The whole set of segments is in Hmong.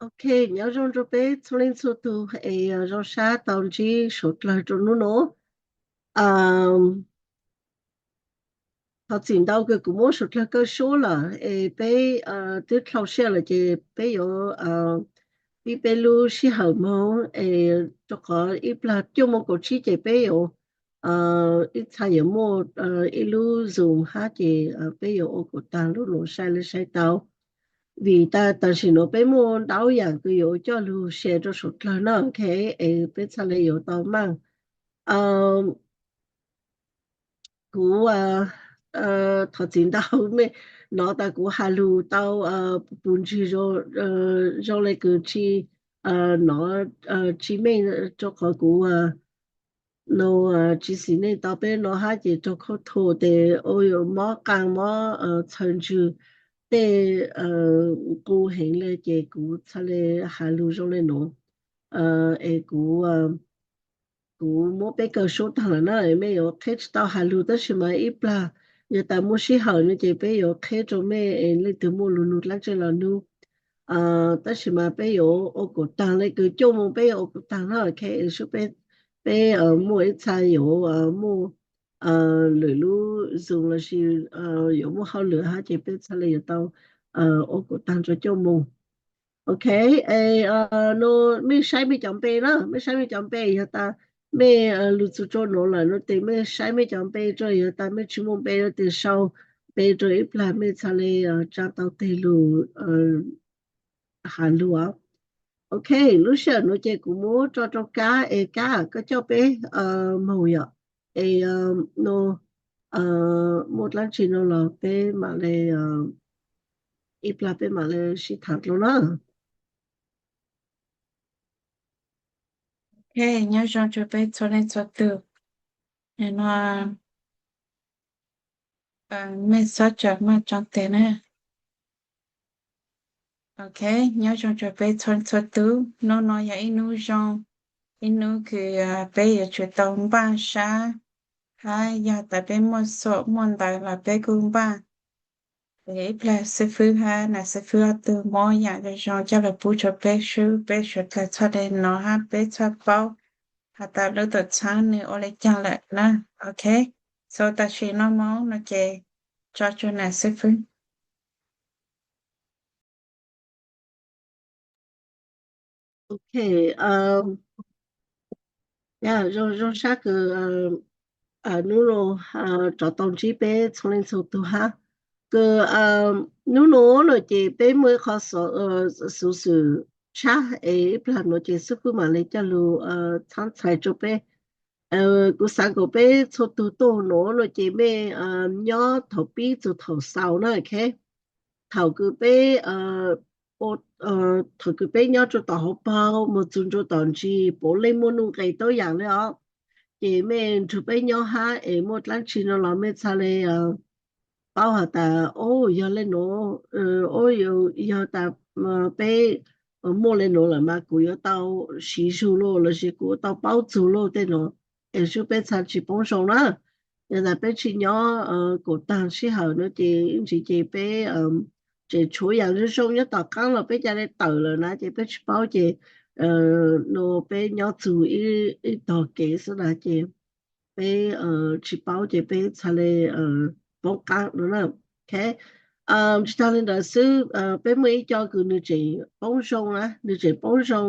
Ok, nyob zoo rau peb txhua leej txhua tus es zoo sab tau ntsib suav dlawg rau hnub no. Thov txim ntau kws kuv muab suav dlawg kaw suab lawm es peb twb dlhau siab lawm ces peb yuav pib peb lub sij hawm moog es rau qhov ib plag cuaj moos kaum tsib ces peb yuav ib txha yuav muaj ib lub Zoom hab ces peb yuav ua kuas taag lub nuav saib le saib tau. Vim tas tam sim nuav peb muaj ntau yaam kws yuav coj lug share rau suav dlawg na, ok, es peb txhaj le yuav tau maaj. Kuv thov txim ntau mej nov tas kuv has lug tau puv ntsig zoo le kws tsis nov tsis meej rau qhov kuv no tsis xis neej tau peb no hab ces raug khauj thuam tes ua mob qaa mob txhaws ntsws tej nqus heev le ces kuv txhaj le has lug zoo le nuav es kuv kuv muab peb kaw suab taag lawm na, mej yuav qheb tsis tau has lug tab sis mas ib plag yog tas muaj sij hawm no ces peb yuav qheb rau mej es leej twg muaj lug nug dlaab tsi los nug. Tab sis mas peb yuav ua kuas taag le kws cuaj moos peb yuav ua kuas taag na, ok, sub peb peb muaj ib txha yuav muaj lwm lub Zoom lossis yuav muaj hauj lwm hab ces peb txhaj le yuav tau ua kuas taag rau cuaj moos. Ok, es no mej saib mej cov npe na, mej saib mej cov npe yog tas mej lug txug rau nuav lawm no tes mej saib mej cov npe rau, yog tas mej tsis muaj npe no tes sau npe rau ib plag mej txhaj le tsa tau teg lug has lug. Ok, lub sij hawm nuav ces kuv muab tso rau Kab es Kab koj coj peb moog yom, es no muaj dlaab tsi no los peb mam le ib plag peb mam le sib tham dlua na. Ok, nyob zoo rau peb txhua leej txhua tug. No mej txhob tsaam maj tso tes na. Ok, nyob zoo rau peb txhua leej txhua tug. Nub no yog ib nub zoo, ib nub kws peb yuav tsum tau npaaj sab, hab yog tas peb muaj xom muaj ntawv los peb kuj npaaj. Es ib plag xib fwb hab nam xib fwb ob tug muab yaam zoo zoo coj lug pub rau peb sub, peb suav dlawg txhaj le nov hab peb txhaj paub has tas lub tuam txhaab nwg ua le caag lawm na. Ok, so tam sim no moog no ces tso rua nam xib fwb. Ok, zoo sab kws nub no rov tau ntsib peb txhua leej txhua tug hab. Kws nub no no ces peb muaj ib qho xuv xwm tshab es ib plag nuav ces xib fwb mam le coj lug txhab txhais rua peb. Kuv xaav kuas peb txhua tug tuaj nuav no ces mej nyob thaum pib txug thaum xaus na, ok. Thaum kws peb, thaum kws peb nyob rua tom hauv paug moog txug rua tom ntsis puav leej muaj nuj nqes tau yaam le os. Ces mej nrug peb nyob hab es muaj dlaab tsi no los mej txhaj le paub has tas, o, yog le nuav, o, yog tas peb muaj le nuav lawm mas kuv yuav tau siv zug lauj lossis kuv yuav tau paub txug lauj tej nuav, es sub peb txhaj tsis poob zoo na. Yog tas peb tsis nyob kuas taag sij hawm no ces ib ntsis ces peb tseem tshuav yaam zoo zoo nyob tom qaab los peb ca le tawm lawm na ces peb tsis paub ces no peb nyob txug ib tog kev xwb na ces peb tsis paub ces peb txhaj le poob qaab no na. Ok, tsis taag le ntawd xwb, peb muaj ib co kws nwg tseem poob zoo na, nwg tseem poob zoo,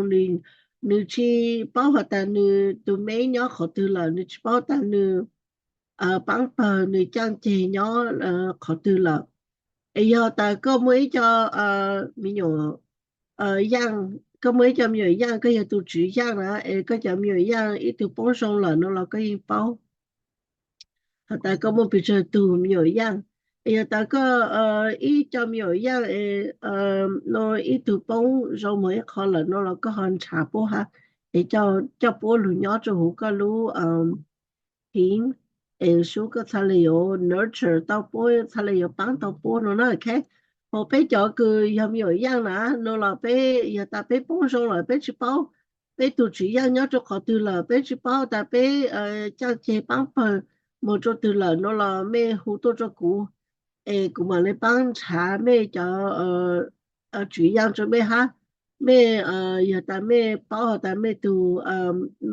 nwg tsis paub has tas nwg tug meb nyob qhov twg lawm, nwg tsis paub tas nwg paab pawg nwg caaj ceg nyob qhov twg lawm. Es yog tas koj muaj ib co me nyuam yaaj, koj muaj ib co me nyuam yaaj, koj yog tug tswv yaaj na, es koj cov me nyuam yaaj ib tug poob zoo lawm no los koj yeej paub has tas koj muaj pes tsawg tug me nyuam yaaj. Es yog tas koj ib co me nyuam yaaj no ib tug poob zoo moog ib qho lawm no los koj ho nrhav puab hab, es coj puab lug nyob rua huv koj lub hiv, es sub koj txhaj le yuav nurture tau puab, txhaj le yuav paab tau puab no na. Ok, ho peb cov kws yog me nyuam yaaj na no los peb yog tas peb poob zoo lawm peb tsis paub peb tug tswv yaaj nyob rua qhov twg lawm, peb tsis paub tas peb caaj ceg paab pawg moog rua twg lawm no los mej hu tuaj rua kuv, es kuv mam le paab nrhav mej cov tswv yaaj rua mej hab. Mej yog tas mej paub has tas mej tug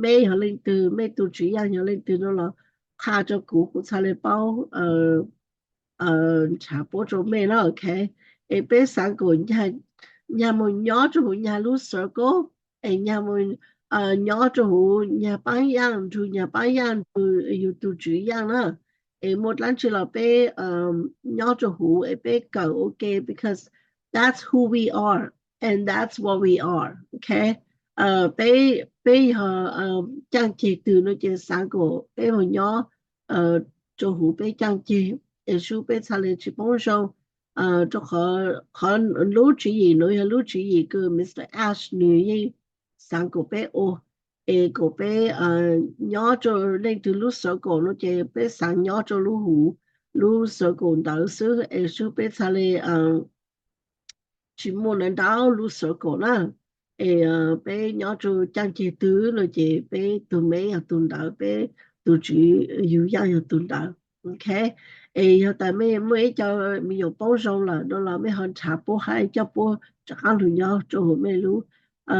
meb yog leej twg, mej tug tswv yaam yog leej twg no los qha rua kuv, kuv txhaj le paub nrhav puab rua mej na, ok. Es peb xaav kuas nyag moog nyob rua huv nyag lub circle, es nyag moog nyob rua huv nyag paab yaaj, nrug nyag paab yaaj, nrug yug tug tswv yaaj na. Es muaj dlaab tsi los peb nyob rua huv es peb kawm ua ke, because that's who we are and that's what we are, ok. Peb, peb yog caaj ceg twg no ces xaav kuas peb moog nyob rua huv peb caaj ceg, es sub peb txhaj le tsi poob zoo. Rua qhov lub tswv yim nuav yog lub tswv yim kws Mr. Ash nwg yeej xaav kuas peb ua, es kuas peb nyob rua leej twg lub circle no ces peb xaav nyob rua lub huv, lub circle ntawd xwb, es sub peb txhaj le tsi muaj ntau lub circle na. Es peb nyob rua caaj ceg twg no ces peb tug meb yog tug ntawd, peb tug tswv yug yaaj yog tug ntawd, ok. Es yog tas mej muaj ib co me nyuam poob zoo lawm no los mej ho nrhav puab hab coj puab rov qaab lug nyob rua huv mej lub.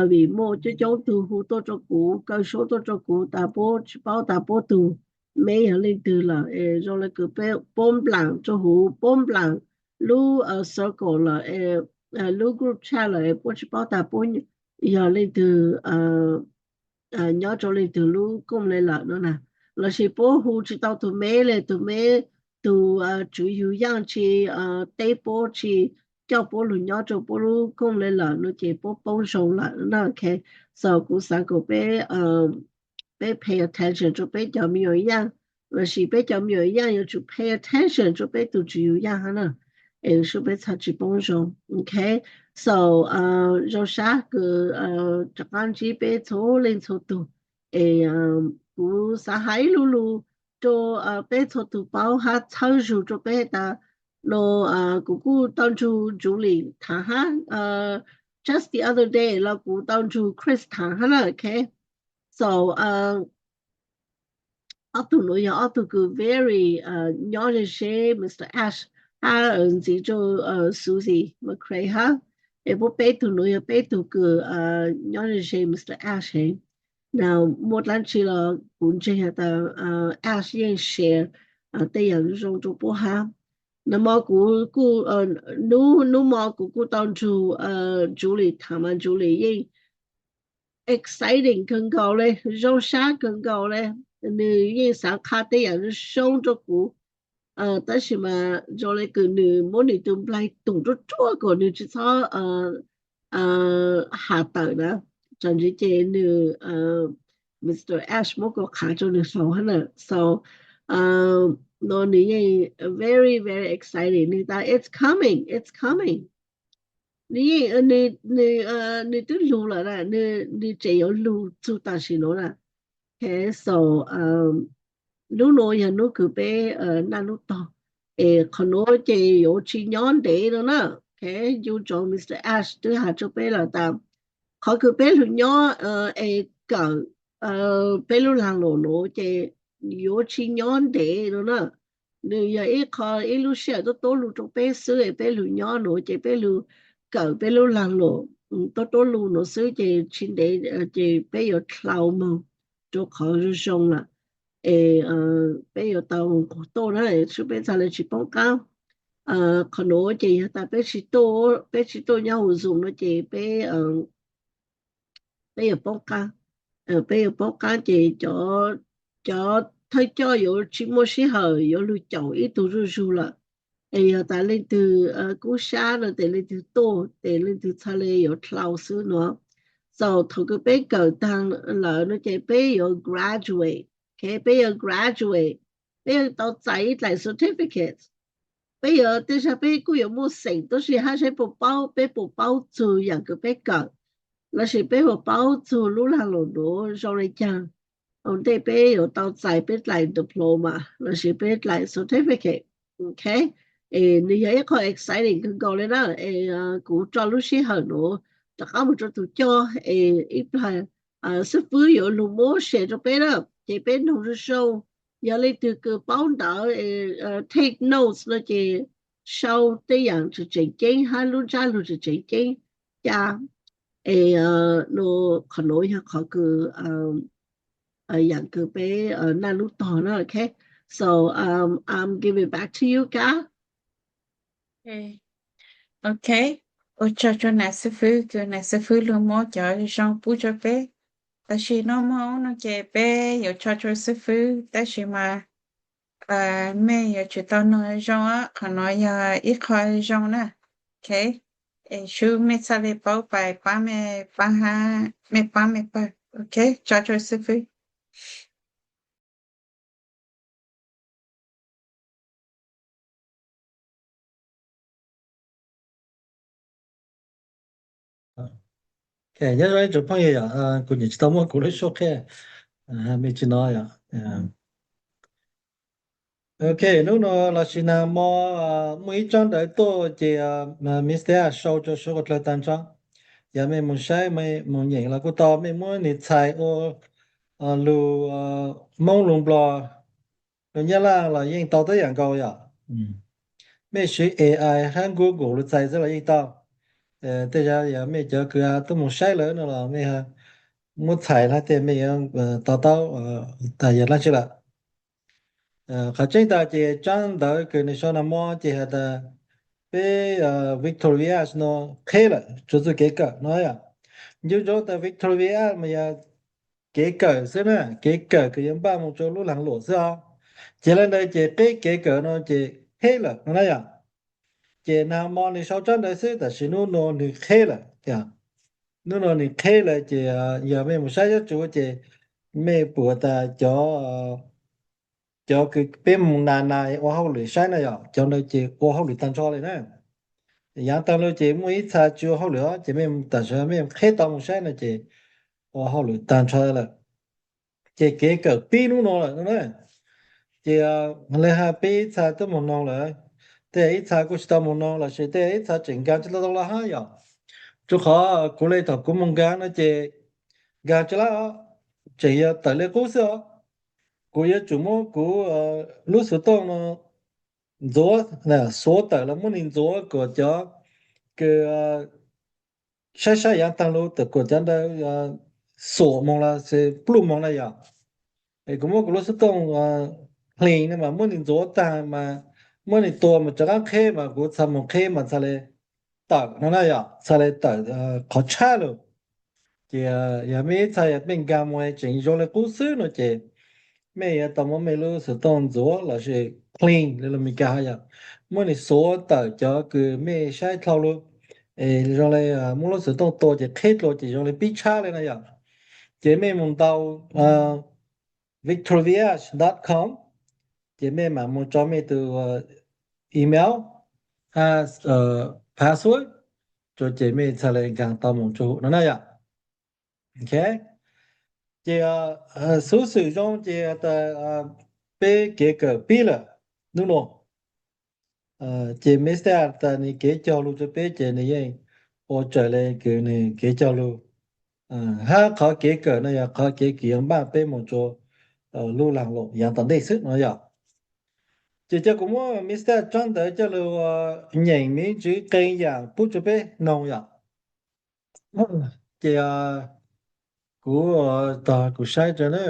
Vim muaj coob coob tug hu tuaj rua kuv, kaw suab tuaj rua kuv tas puab tsi paub tas puab tug meb yog leej twg lawm, es zoo le kws puab nplaam rua huv, puab nplaam lub circle lawm, lub group chat lawm, puab tsi paub tas puab yog leej twg, nyob rua leej twg lub kooj le lawm no na. Lossis puab hu tsi tau tug meb le, tug meb tug tswv yug yaaj tsi teb puab, tsi coj puab lug nyob rua puab lub kooj le lawm no ces puab poob zoo lawm na, ok. So kuv xaav kuas peb peb pay attention rua peb cov me nyuam yaaj, lossis peb cov me nyuam yaaj yuav tsum pay attention rua peb tug tswv yug yaaj hab na, es sub peb txhaj tsi poob zoo, ok. So zoo sab kws rov qaab ntsib peb txhua leej txhua tug, es kuv xaav has ib lu lug rua peb txhua tug paub hab txhawb zug rua peb tas no, kuv kuj tau nrug Julie thaam hab, just the other day los kuv tau nrug Chris thaam hab na, ok. So ob tug nuav yog ob tug kws very nyob ze ze Mr. Ash hab ntxiv rua Susie McCray hab, es puab peb tug nuav yog peb tug kws nyob ze ze Mr. Ash heev. Muaj dlaab tsi los kuv ntseeg has tas Ash yeej share tej yaam zoo rua puab hab. Nub mo kuv kuj, nub, nub mo kuv kuj tau nrug Julie thaam mas Julie yeej exciting kawg nkaus le, zoo sab kawg nkaus le. Nwg yeej xaav qha tej yaam zoo zoo rua kuv, tab sis mas zoo le kws nwg muab nwg tug nplaig toom ruaj ruaj kuas nwg tsi txhob has tawm na. Txawm ntawd ces nwg, Mr. Ash muab kuas qha rua nwg haus hab na. So no nwg yeej very very excited, nwg tas it's coming, it's coming. Nwg yeej, nwg, nwg twb lug lawm na, nwg tseem yuav lug txug tam sim nuav na. Ok, so nub nuav yog nub kws peb naj nub tog, es qhov nuav ces yuav tsi nyob ntev no na. Ok, ncu ntsoov Mr. Ash twb has rua peb lawm tas qhov kws peb lug nyob es kawm peb lub lag luam nuav ces yuav tsi nyob ntev no na. Nwg yog ib qho, ib lub sij hawm tuab tuab lug rua peb xwb es peb lug nyob nuav ces peb lug kawm peb lub lag luam tuab tuab lug nuav xwb ces tsi ntev ces peb yuav dlau moog rua qhov zoo zoo lawm, es peb yuav tau nqug tuaj na, sub peb txhaj le tsi poob qaab. Qhov nuav ces yog tas peb tsi tuaj, peb tsi tuaj nyob huv Zoom no ces peb, peb yuav poob qaab, peb yuav poob qaab ces cov thawj coj yuav tsi muaj sij hawm yuav lug caum ib tug zuj zug lawm. Es yog tas leej twg kub sab no tes leej twg tuaj tes leej twg txhaj le yuav dlau xwb no. So thaum kws peb kawm taag lawm no ces peb yuav graduate, ok, peb yuav graduate, peb yuav tau txais ib dlaim certificate. Peb yuav, tej zag peb kuj yuav muaj xeem tuab si hab saib puas paub, peb puas paub txug yaam kws peb kawm, lossis peb puas paub txug lub lag luam nuav zoo le caag. Ua ntej peb yuav tau txais peb dlaim diploma lossis peb dlaim certificate. Ok, es nwg yog ib qho exciting kawg nkaus le na. Es kuv rua lub sij hawm nuav rov qaab moog rua tug coj, es ib plag xib fwb yuav lug muab share rua peb na, ces peb noog zoo zoo. Yog leej twg kws paub ntawv, take notes no ces sau tej yaam tseem tseem ceeb hab lub ntsab lug tseem tseem ceeb ca. Es qhov nuav yog qhov kws yaam kws peb naj lub tog na, ok. So um, I'm giving back to you, Kab. Ok, ua tsaug rua nam xib fwb kws nam xib fwb lug muab cov zoo pub rua peb. Tab sis nub moog ub no ces peb yuav tso rua xib fwb, tab sis mas mej yuav tsum tau noog zoo, qhov nuav yog ib qho zoo na. Ok, es sub mej txhaj le paub pais paab mej paab hab mej paab mej pawg. Ok, tso rua xib fwb. Nyob zoo ib tsoom phooj ywg yom, kuv nyam tsis tau muab kuv lub suab qhia, mej tsis nov yom. Ok, hnub no lossis nag hmo muaj ib tsab ntawv tuaj ces Mister A sau rua suav dlawg taag nrho. Yog mej moog saib mej moog nyeem los kuj tau, mej muab nwg txhais ua lug Moob lug Nplog lug Nyab Laj los yeej tau tib yam nkaus yom. Mej siv A I hab Google lug txhais xwb los yeej tau. Tej zag yog mej cov kws tub moog saib lawm no los mej muab txhais hab tej mej yuav to taub tas yog dlaab tsi lawm. Qhov tseeb tas ces tsab ntawv kws nwg sau nag hmo ces has tas peb Victoria no qheb lawm, tsuas txug kev kawm no yom. Ncu ntsoov tas Victoria mas yog kev kawm xwb na, kev kawm kws yuav npaj moog rua lub laag luam xwb os. Ces le ntawd ces qeb kev kawm no ces qheb lawm no na yom. Ces nag hmo nwg sau tsab ntawv xwb, tab sis nub nua nwg qheb lawm. Nub nua nwg qheb lawm ces yog mej moog saib yuav tsum ces mej pum tas cov, cov kws peb moog nas nas ua hauj lwm saib na yom, cov ntawd ces ua hauj lwm taag nrho le na. Yaav taag lug ces muaj ib txha tsis ua hauj lwm os, ces mej tam sim mej qheb tau moog saib no ces ua hauj lwm taag nrho lawm. Ces kev kawm pib nub nua lawm no na. Ces le has peb ib txha tub moog noog lawm, tej ib txha kuj tsis tau moog noog lossis tej ib txha tseem nkaag tsis tau tau los hab yom. Rua qhov kuv le thaum kuv moog nkaag no ces nkaag tsis lab, tseem yog tawm le qub xwb os. Kuv yuav tsum muab kuv lub xov tooj no ntxuav, xuav tawm los muab nws ntxuav kuas cov kws saib saib yaav taag lug tas kuas cov ntawd xuam moog los pluj moog na yom. Es kuv muab kuv lub xov tooj clean no mas muab nws ntxuav taag mas muab nws tua mas rov qaab qheb mas kuv txhad moog qheb mas txhad le tawm no na yom, txhad le tawm qhov tshab lug. Ces yog mej ib txha yog mej nkaag moog tseem zoo le qub xwb no ces mej yuav tau muab mej lub xov tooj ntxuav lossis clean le lus Meskas hab yom, muab nws xuav tawm cov kws mej saib dlhau lug. Es zoo le muab lub xov tooj tua ces qheb dlua ces zoo le pib tshab le no yom. Ces mej moog ntaus victoriavias dot com, ces mej mam moog tso mej tug email hab password rua ces mej txhad le nkaag tau moog rua huv no na yom. Ok, ces xuv xwm zoo ces tas peb kev kawm pib lawm nub nua. Ces mej tas nwg kev cog lug rua peb ces nwg yeej ua raws le kws nwg kev cog lug. Hab qhov kev kawm no yog qhov kev kws yuav npaj peb moog rua lub laag luam yaav tom ntej xwb no yom. Ces cov kuv muab mej tas tsab ntawv coj lug nyeem mej ib ntsis qee yaam pub rua peb noog yom. Ces kuv tog kuv saib rua na,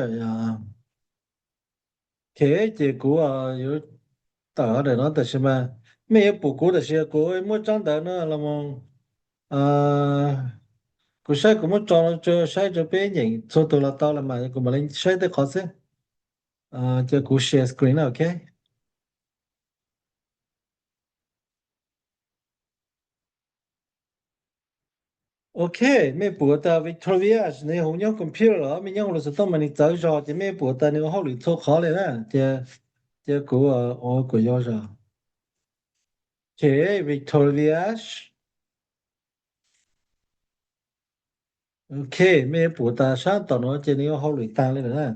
ok, ces kuv yuav tawm daim no tab sis mas mej yuav pum kuv tab sis kuv muab tsab ntawv no los mus, kuv saib kuv muab tso rua saib rua peb nyeem txhua tug los tau los mas kuv mam le saib tej qhov xwb. Ces kuv share screen na, ok. Ok, mej pum tas Victoria nwg hu nyob computer los mej nyob huv lub xov tooj mas nwg txawv zog ces mej pum tas nwg ua hauj lwm txhua qhov le na. Ces kuv ua kuv yuav zog. Ok, Victoria. Ok, mej yuav pum tas sab tom no ces nwg ua hauj lwm taag le lawm na.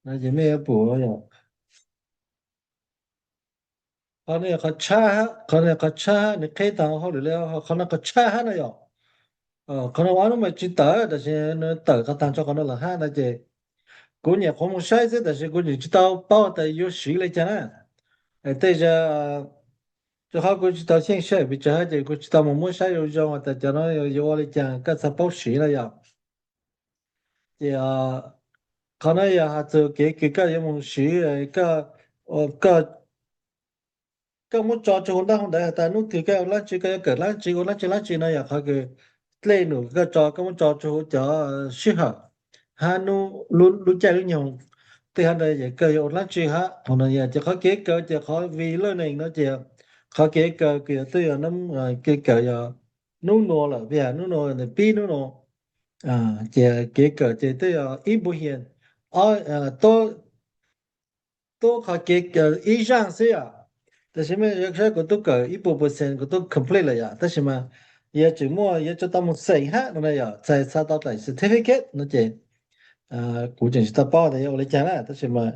No ces mej yuav pum yom. Qhov no qhov tshab hab, qhov no qhov tshab hab, nwg qheb taag hauj lwm le, qhov no qhov tshab hab na yom. Qhov no ua nub mas tsis tawm tab sis nwg tawm qhov taag nrho qhov no lawm hab no ces kuv nyam qhuav moog saib xwb tab sis kuv nyam tsis tau paub tas yuav siv le caag na. Tej zag Rau qhov kuv tsis tau xyeej sij hawm pes tsawg hab ces kuv tsis tau mus muab saib zoo zoo tas cov no yuav ua li cas koj txhaj paub siv na yom. Ces qhov no yog has txug kev kws koj yuav mus siv, koj, koj muab tso rua hauv ntaub hauv ntawv has tas nub twg koj ua dlaab tsi, koj yuav kawm dlaab tsi, ua dlaab tsi dlaab tsi no yog qhov kws dlej num koj tso, koj muab tso rua huv cov sij hawm hab lub caij lub nyoog tej hab ntawd ces koj yuav ua dlaab tsi hab. Ces qhov kev kawm ces qhov vim leej neeg no ces qhov kev kawm kws yog twb yog kev kawm yog nub nua lawm, peb has nub nua, pib nub nua. Ces kev kawm ces twb yog ib npu hias, tub qhov kev kawm ib zaaj xwb yom. Tab sis mas yog saib kuv tub kawm ib puas percent, kuv tub complete lawm yom, tab sis mas yuav tseem muaj, yuav tseem tau mus xeem hab no na yom, txhais txhais tau daim certificate no ces kuv tseem tsis tau paub tas yuav ua li cas na, tab sis mas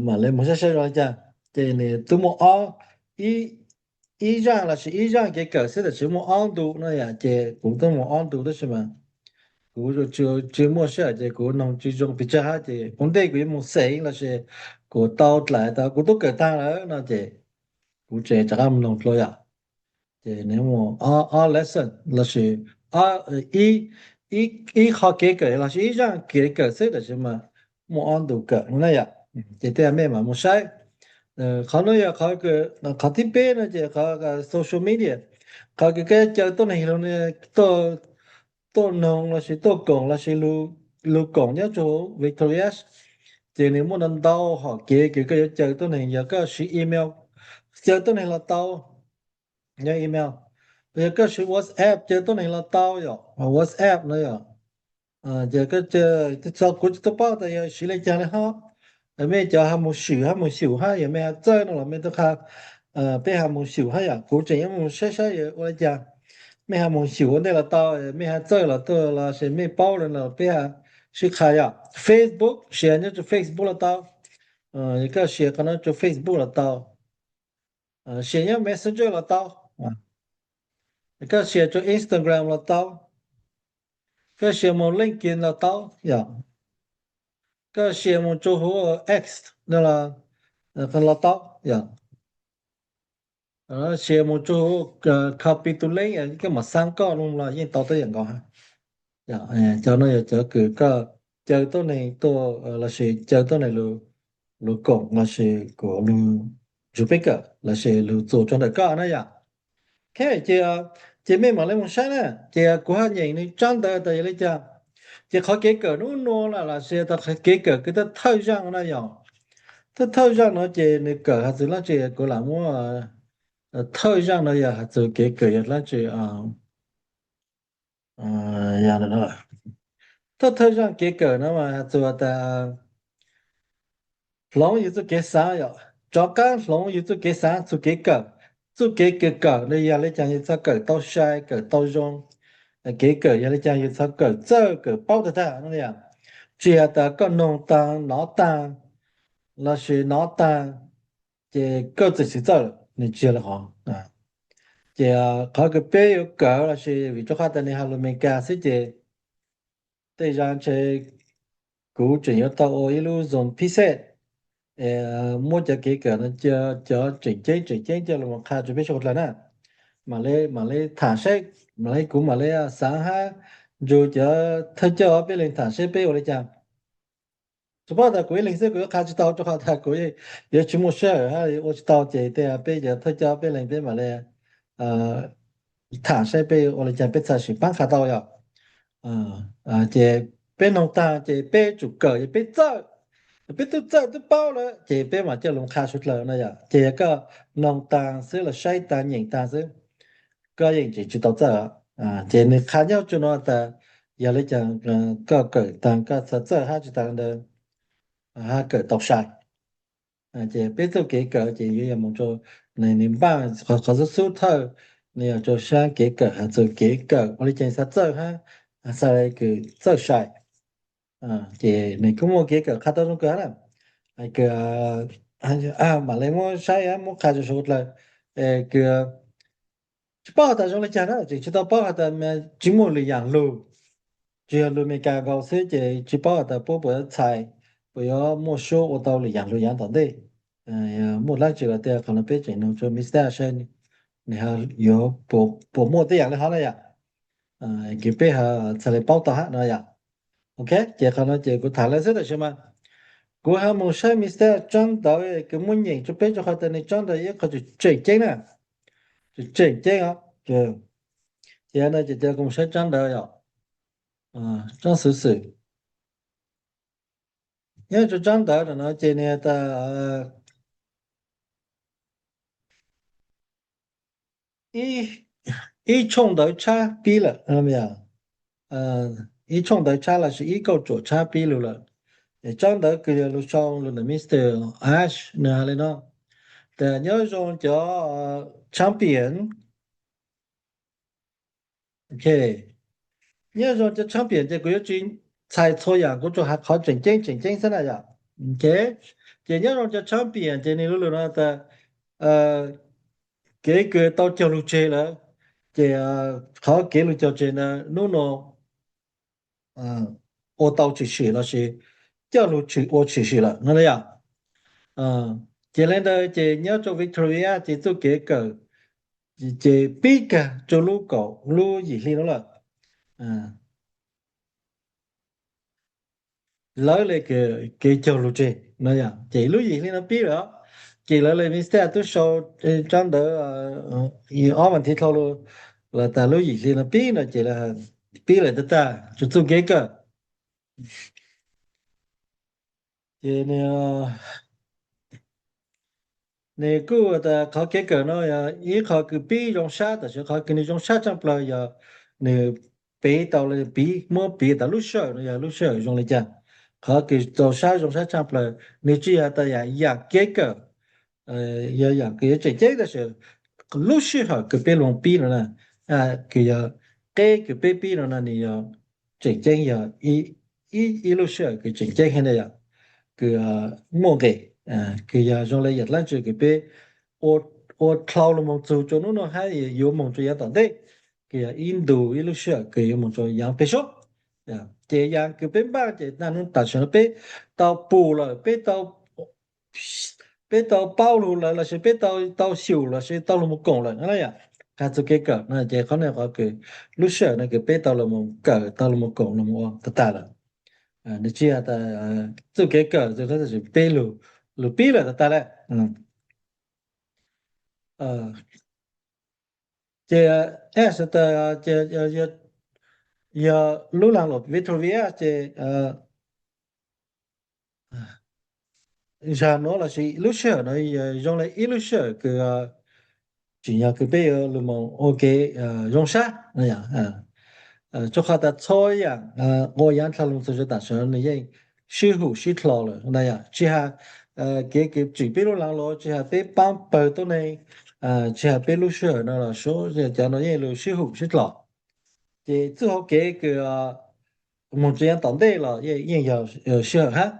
mam li mus saib saib zoo li cas. Ces nws twb muaj ob, ib zaaj lossis ib zaaj kev kawm xwb tab sis muaj ob ntu no yom, ces kuv twb mus ob ntu tab sis mas kuv tsis muaj sij hawm ces kuv noog tsis zoo pes tsawg hab ces ua ntej kuv yuav mus xeem lossis kuv tau dlais tas kuv tub kawm taag lawm no ces kuv tseem rov qab mus noog dlua yom. Ces nws muaj ob lesson lossis ib qho kev kawm lossis ib zaaj kev kawm xwb tab sis mas muaj ob ntu kawm no na yom. Ces tej mej mam mus saib. Qhov no yog qhov, qhov thib peb no ces qhov social media, qhov kws koj caw tuab neeg, tuaj noog lossis tuaj koom lossis lug koom nyob rua huv Victoria, ces nws muaj ntau ntau hom kev kws koj yuav caw tuab neeg. Yog koj siv email caw tuab neeg los tau, yog email. Yog koj siv WhatsApp caw tuab neeg los tau yom, WhatsApp no yom. Ces kuv tsis tau paub tas yog siv li caag li hab. Mej cov has mus swm hab mus xyum hab yog mej has txawj no los mej tub qha peb has mus xyum hab yom. Kuv tseem yuav mus saib saib yog ua li cas. Mej has mus xyum ua ntej los tau, mej has txawj los tuaj lossis mej paub lawm no peb has sib qha yom. Facebook, sia nyob rua Facebook los tau. Yog koj sia qhov no rua Facebook los tau. Sia nyob Messenger los tau. Koj sia rua Instagram los tau. Koj sia mus LinkedIn los tau yom. Koj sia mus rua huv X los tau yom. Sia mus rua huv copy tus link koj mam xaab koj lug los yeej tau tuab yam nkaus. Cov no yog cov kws koj caw tuab neeg tuaj lossis caw tuab neeg lug koom lossis kuas lug nrug peb kawm lossis lug txuas rua ntawm koj na yom. Ces, ces mej mam li mus saib na. Ces kuv haj nyeem nws tsab ntawv tas yog li cas. Ces qhov kev kawm nub nua lossis tas kev kawm kws thawj thawj zaaj na yom. Thawj thawj zaaj no ces nws kawm has txug dlaab tsi, kuv lam muab thawj zaaj no yog has txug kev kawm yog dlaab tsi. Thawj thawj zaaj kev kawm no mas has txug tas hloov yug txuj kev xaav yom, rov qaab hloov yug txuj kev xaav, txuj kev kawm, txuj kev kawm kawm no yog li caag yug txhaj kawm tau sai, kawm tau zoo. Kev kawm yog li caag yug txhaj kawm txawj, kawm paub tag tag no yom. Tsis has tas koj noog taag, nov taag, lossis nov taag, ces koj txawm tsis txawj, nws tsis yog li qhov. Ces qhov kws peb yuav kawm lossis vim rua qhov tas nws has lus Amelikas xwb ces tej zag ntshe kuv tseem yuav tau ua ib lub Zoom pib xej, muab cov kev kawm no, cov tseem ceeb tseem ceeb coj los qha rua peb suav dlawg na. Mam li, mam li tham saib, mam li kuv mam li xaav hab nrug cov thawj coj ob peb leeg tham saib peb ua li cas. Tsuas paub tas kuv ib leeg xwb kuv yuav qha tsis tau rua qhov tas kuv yuav tsis muaj sij hawm hab ua tsis tau ces tej peb cov thawj coj ob peb leeg peb mam li tham saib peb ua li cas peb txhaj sim paab qha tau yom. Ces peb noog taag ces peb tsum kawm, peb txawj, peb tub txawj tub paub lawm ces peb mam coj lug qha suav dlawg no yom. Ces yog koj noog taag xwb los saib taag nyeem taag xwb, koj yeej tseem tsis tau txawj. Ces nws qha nyob rua no tas yog li cas koj kawm taag koj txhaj txawj hab tsis taag ntawd hab kawm tau sai. Ces peb txuj kev kawm ces yuav yog mus rua, nws npaaj qhov xub xub thawj, nws yog rua saab kev kawm has txug kev kawm ua li cas txhaj txawj hab txhaj kws txawj sai. Ces nws kuj muaj kev kawm qha tau zoo kawg hab na. Kws mam li muab saib muab qha rua suav dlawg kws tsis paub has tas zoo li cas na, tseem tsis tau paub has tas tsis muaj lwm yaam lug, tsuas yog lug Amelikas nkaus xwb ces tsis paub has tas puab puas yuav txhais, puas yuav muaj suab ua tau lwm yaam lug yaav tom ntej. Muaj dlaab tsi los tej qhov no peb tseem nug rua Mister saib nws ho yuav puas muaj tej yaam le hov na yom. Kws peb ho txhad le paub tau hab no yom. Ok, ces qhov no ces kuv tham le xwb tam sim mas kuv ho moog saib Mister tsaab ntawv kws muab nyeem rua peb rua qhov tas nwg tsaab ntawv ib qhov tseem ceeb na, tseem ceeb os. Ces no ces kuv moog saib tsaab ntawv yom, tsaab xov xwm. Nyob rua tsaab ntawv no ces nwg tas ib tshooj ntawv tshab pib lawm, ib tshooj ntawv tshab lossis ib kauj tsuam tshab pib lug lawm. Tsaab ntawv kws yog lug sau lug ntawm Mister Ash nws has le no, tas nyob zoo cov champion. Ok, nyob zoo cov champion ces kuv yuav tsis txhais txhua yaam, kuv tsuas has qhov tseem ceeb tseem ceeb xwb na yom. Ok, ces nyob zoo cov champion ces nws lug lug no tas kev kws tau cog lug tseg lawm, ces qhov kev lug cog tseg ntawd nub nua ua tau tshwm sim lossis coj lug ua tshwm sim lawm no yom. Ces le ntawd ces nyob rua Victoria ces txuj kev kawm ces pib kag rua lub kaum lub yim hli no lawm. Lawv le kev cog lug tseg no yom, ces lub yim hli no pib lawm, ces lawv le Mister tub sau tsaab ntawv ob vas thiv dhau lug los tas lub yim hli no pib no ces pib lawm tag tag rua txuj kev kawm. Ces nws kuj tas qhov kev kawm no yog ib qho kws pib zoo sab, tam sis qhov kws nws zoo sab tshaj plawg yog nws piv tau le piv muab piv tas lub sij hawm no yog lub sij hawm zoo le caag. Qhov kws txaus sab zoo sab tshaj plawg nws tsis yog tas yaam kev kawm, yog yaam kws yuav tseem ceeb, tab sis lub sij hawm kws peb lug pib no na, kws yog qeb kws peb pib no na nws yog tseem ceeb, yog ib lub sij hawm kws tseem ceeb heev na yom, kws muaj nqis, kws yog zoo le yaam dlaab tsi kws peb ua dlhau lug moog txug rua nub nua hab yuav moog rua yaav tom ntej, kws yog ib ntu ib lub sij hawm kws yuav moog rua yaav peg sub. Ces yaam kws peb npaaj ces tam sim no peb tau pum lawm, peb tau peb tau paub lug lawm lossis peb tau xyum lossis tau lug moog koom lawm no na yom. Has txug kev kawm no ces qhov no qhov kws lub sij hawm no kws peb tau lug moog kawm, tau lug moog koom lug moog ua tag tag lawm. Nws tsis yog tas txuj kev kawm, peb lug pib lawm tag tag le. Ces Ash tas yog lub laag luam Victoria ces zag nuav lossis lub sij hawm no zoo le ib lub sij hawm kws tsim nyog kws peb yuav lug moog ua kev zoo sab, rua qhov tas txhua yaam ua yaav dlhau lug txug rua tam sim no nws yeej sib hum sib dlhau lawm na yom. Tsis has kev kws tsim peb lub laag luam, tsis has peb paab pawg tuab neeg, tsis has peb lub sij hawm no los suav cov no yeej lug sib hum sib dlhau. Ces txuj hauv kev kws moog rua yaav tom ntej los yeej yog sij hawm hab.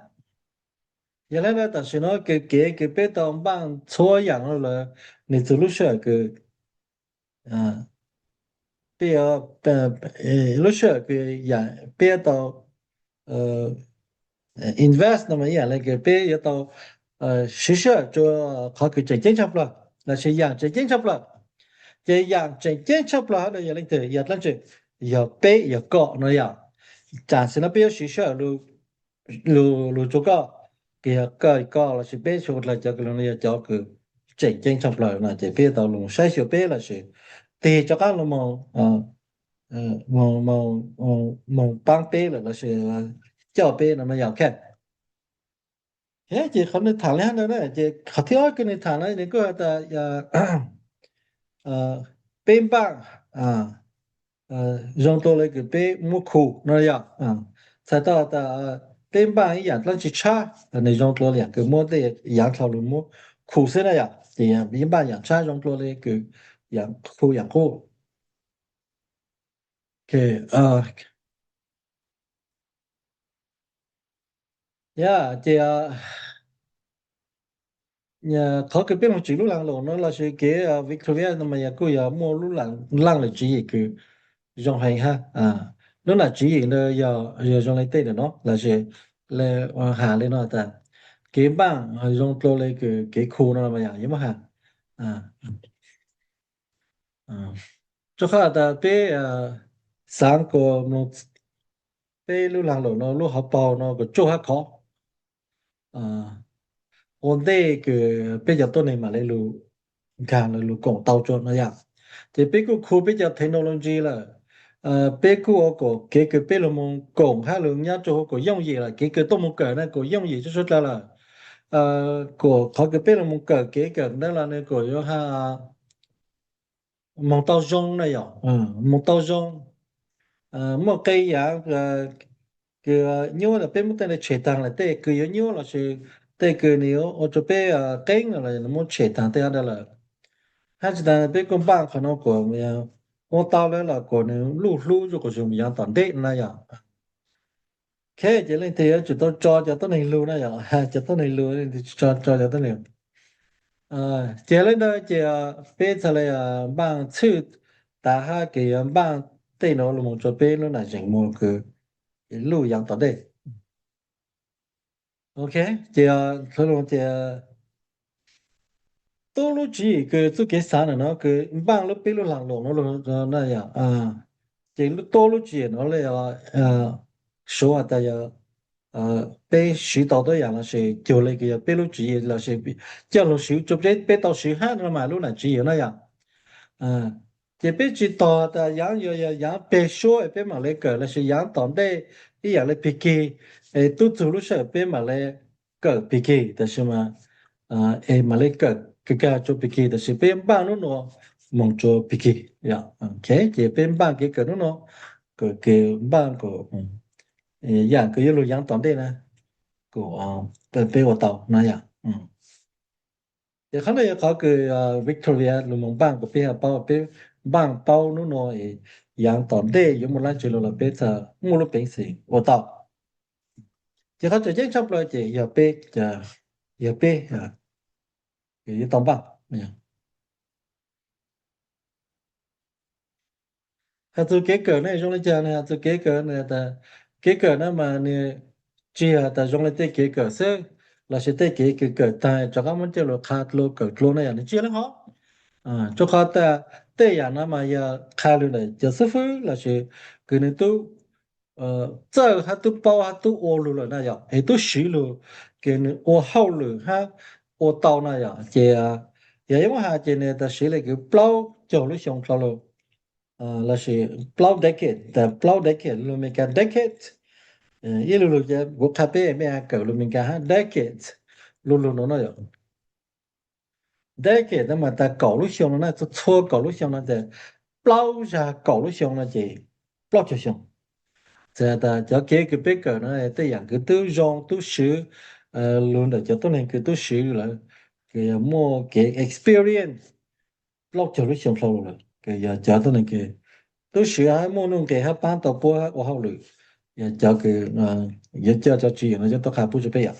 Yog le ntawd tam sim no kws kev kws peb tau npaaj txhua yaam no lawm, nws txug lub sij hawm kws peb, lub sij hawm kws peb tau invest no mas ib yaam le kws peb yuav tau siv sij hawm rua qhov kws tseem ceeb tshaj plawg lossis yaam tseem ceeb tshaj plawg. Ces yaam tseem ceeb tshaj plawg hab no yog leej twg, yog dlaab tsi? Yog peb, yog koj no yom. Tam sim no peb yuav siv sij hawm lug, lug rua koj, kws yog koj, koj lossis peb txhua dlawg cov kws lug no yog cov kws tseem ceeb tshaj plawg no ces peb yuav tau lug saib xyuas peb lossis tig rov qaab lug moog, moog paab peb lawm lossis coj peb no mas yog ok. Ces qhov nws thaam le hab ntawd na, ces qhov thib ob kws nws thaam na nws kuj has tas peb npaaj zoo dlua le kws peb muab khu no yog, txhais tau tas peb npaaj ib yaam dlaab tsi tshab, nws zoo dlua le kws muab tej yaav dlhau lug muab khu xwb na yom. Ces npaaj yaam tshab zoo dlua le kws yaam khu yaam qub. Yog ces qhov kws peb moog tsim lub laag luam no lossis kev Victoria no mas yog kuj yog muaj lub laaj le tswv yim kws zoo heev hab. Lub laaj tswv yim ntawd yog zoo le tej ntawm no lossis le has le no tas kev npaaj zoo dlua le kws kev khu no mas yog yuav muab has. Rua qhov tas peb xaav kuas mloog peb lub laag luam no lub hauv paug no kuas tsuaj hab khov ua ntej kws peb cov tuab neeg mam le lug nkaag lug koom tau tsua no yom. Ces peb kuj khu peb cov technology lawm, peb kuj ua kuas kev kws peb lug moog koom hab lug nyob rua huv kuas yooj yim lawm, kev kws tuaj moog kawm na kuas yooj yim tsuj suav dlawg lawm. Kuas qhov kws peb lug moog kawm kev kawm ntawd los nws kuas yuav ha moog tau zoo na yom, moog tau zoo. Muaj qee yaav kws nyuaj tas peb muab tej tshem taag lawm, tej kws yuav nyuaj lossis tej kws nws yuav ua rua peb qeeb los nws muab tshem taag tej dlaab lawm. Hab tsi taag peb kuj npaaj qhov no kuas ua tau lawm los kuas nws luj hlub zuj quas zug yav tom ntej na yom. Ok, ces leej twg yuav tsum tau tso cov tuab neeg lug na yom, cov tuab neeg lug, leej twg tso tso cov tuab neeg. Ces le ntawd ces peb txhad le npaaj txhwj tas hab kws yuav npaaj tej nuav lug moog rua peb lub nam zeem moog kws luj yav tom ntej. Ok, ces lug tias tub lub tswv yim kws txuj kev xaav na no kws npaaj lub peb lub laag luam no lug na yom. Ces lub tub lub tswv yim no le suav has tas yog peb siv tau tuab yaam lossis cuag le kws yog peb lub tswv yim lossis coj lug siv rua peb tau siv hab no mas lub nam tswv yim na yom. Ces peb tsi tog tas yaav yuav yog yaav peg suab es peb mam le kawm lossis yaav tom ntej ib yaam le pig kig, es tub txug lub sij hawm peb mam le kawm pig kig, tab sis mas es mam le kawm kag kag rua pig kig, tab sis peb npaaj nub nua moog rua pig kig. Ok, ces peb npaaj kev kawm nub nua, kws npaaj kuas yaam kws yuav lug yaav tom ntej na, kuas peb ua tau na yom. Ces qhov no yog qhov kws Victoria lug moog npaaj kuas peb ha paub, peb npaaj paub nub nua es yaav tom ntej yuav muaj dlaab tsi lug los peb txhad muaj lub peev xwm ua tau. Ces qhov tseem ceeb tshaj plaws ces yog peb, yog peb yuav tau npaaj. Has txug kev kawm ne zoo le caag ne, has txug kev kawm ne, kev kawm na mas nws tsi yog tas zoo le tej kev kawm xwb, lossis tej kev kws kawm taag rov qab muab coj lug qha dlua kawm dlua na yom, nws tsi yog le hov. Rua qhov tas tej yaam no mas yog qha lug ntawm cov xib fwb lossis kws nws tub txawj hab tub paub hab tub ua lug lawm na yom, es tub swv lug kws nws ua hauj lwm hab ua tau na yom. Ces yog yuav muab has ces nws tas siv le kws plaub caug lub xyoo dlhau lug, lossis plaub decade, tas plaub decade lug Meskas decade. Ib lug lug kuv qha peb mej kawm lug Meskas hab decade, lug lug no no yom. Decade no mas tas kaum lub xyoo no na, txhua kaum lub xyoo no tas plaub zag kaum lub xyoo no ces plaub caug xyoo. Txhais tas cov kev kws peb kawm no tej yaam kws tub zoo tub swv lug ntawm cov tuab neeg kws tub swv lawm, kws yog muaj kev experience plaub caug lub xyoo dlhau lug lawm, kws yog cov tuab neeg kws tub swv hab muaj nuj nqes hab paab tau puab ua hauj lwm, yog cov kws yuav coj cov tswv yim no coj tuaj qha pub rua peb yom.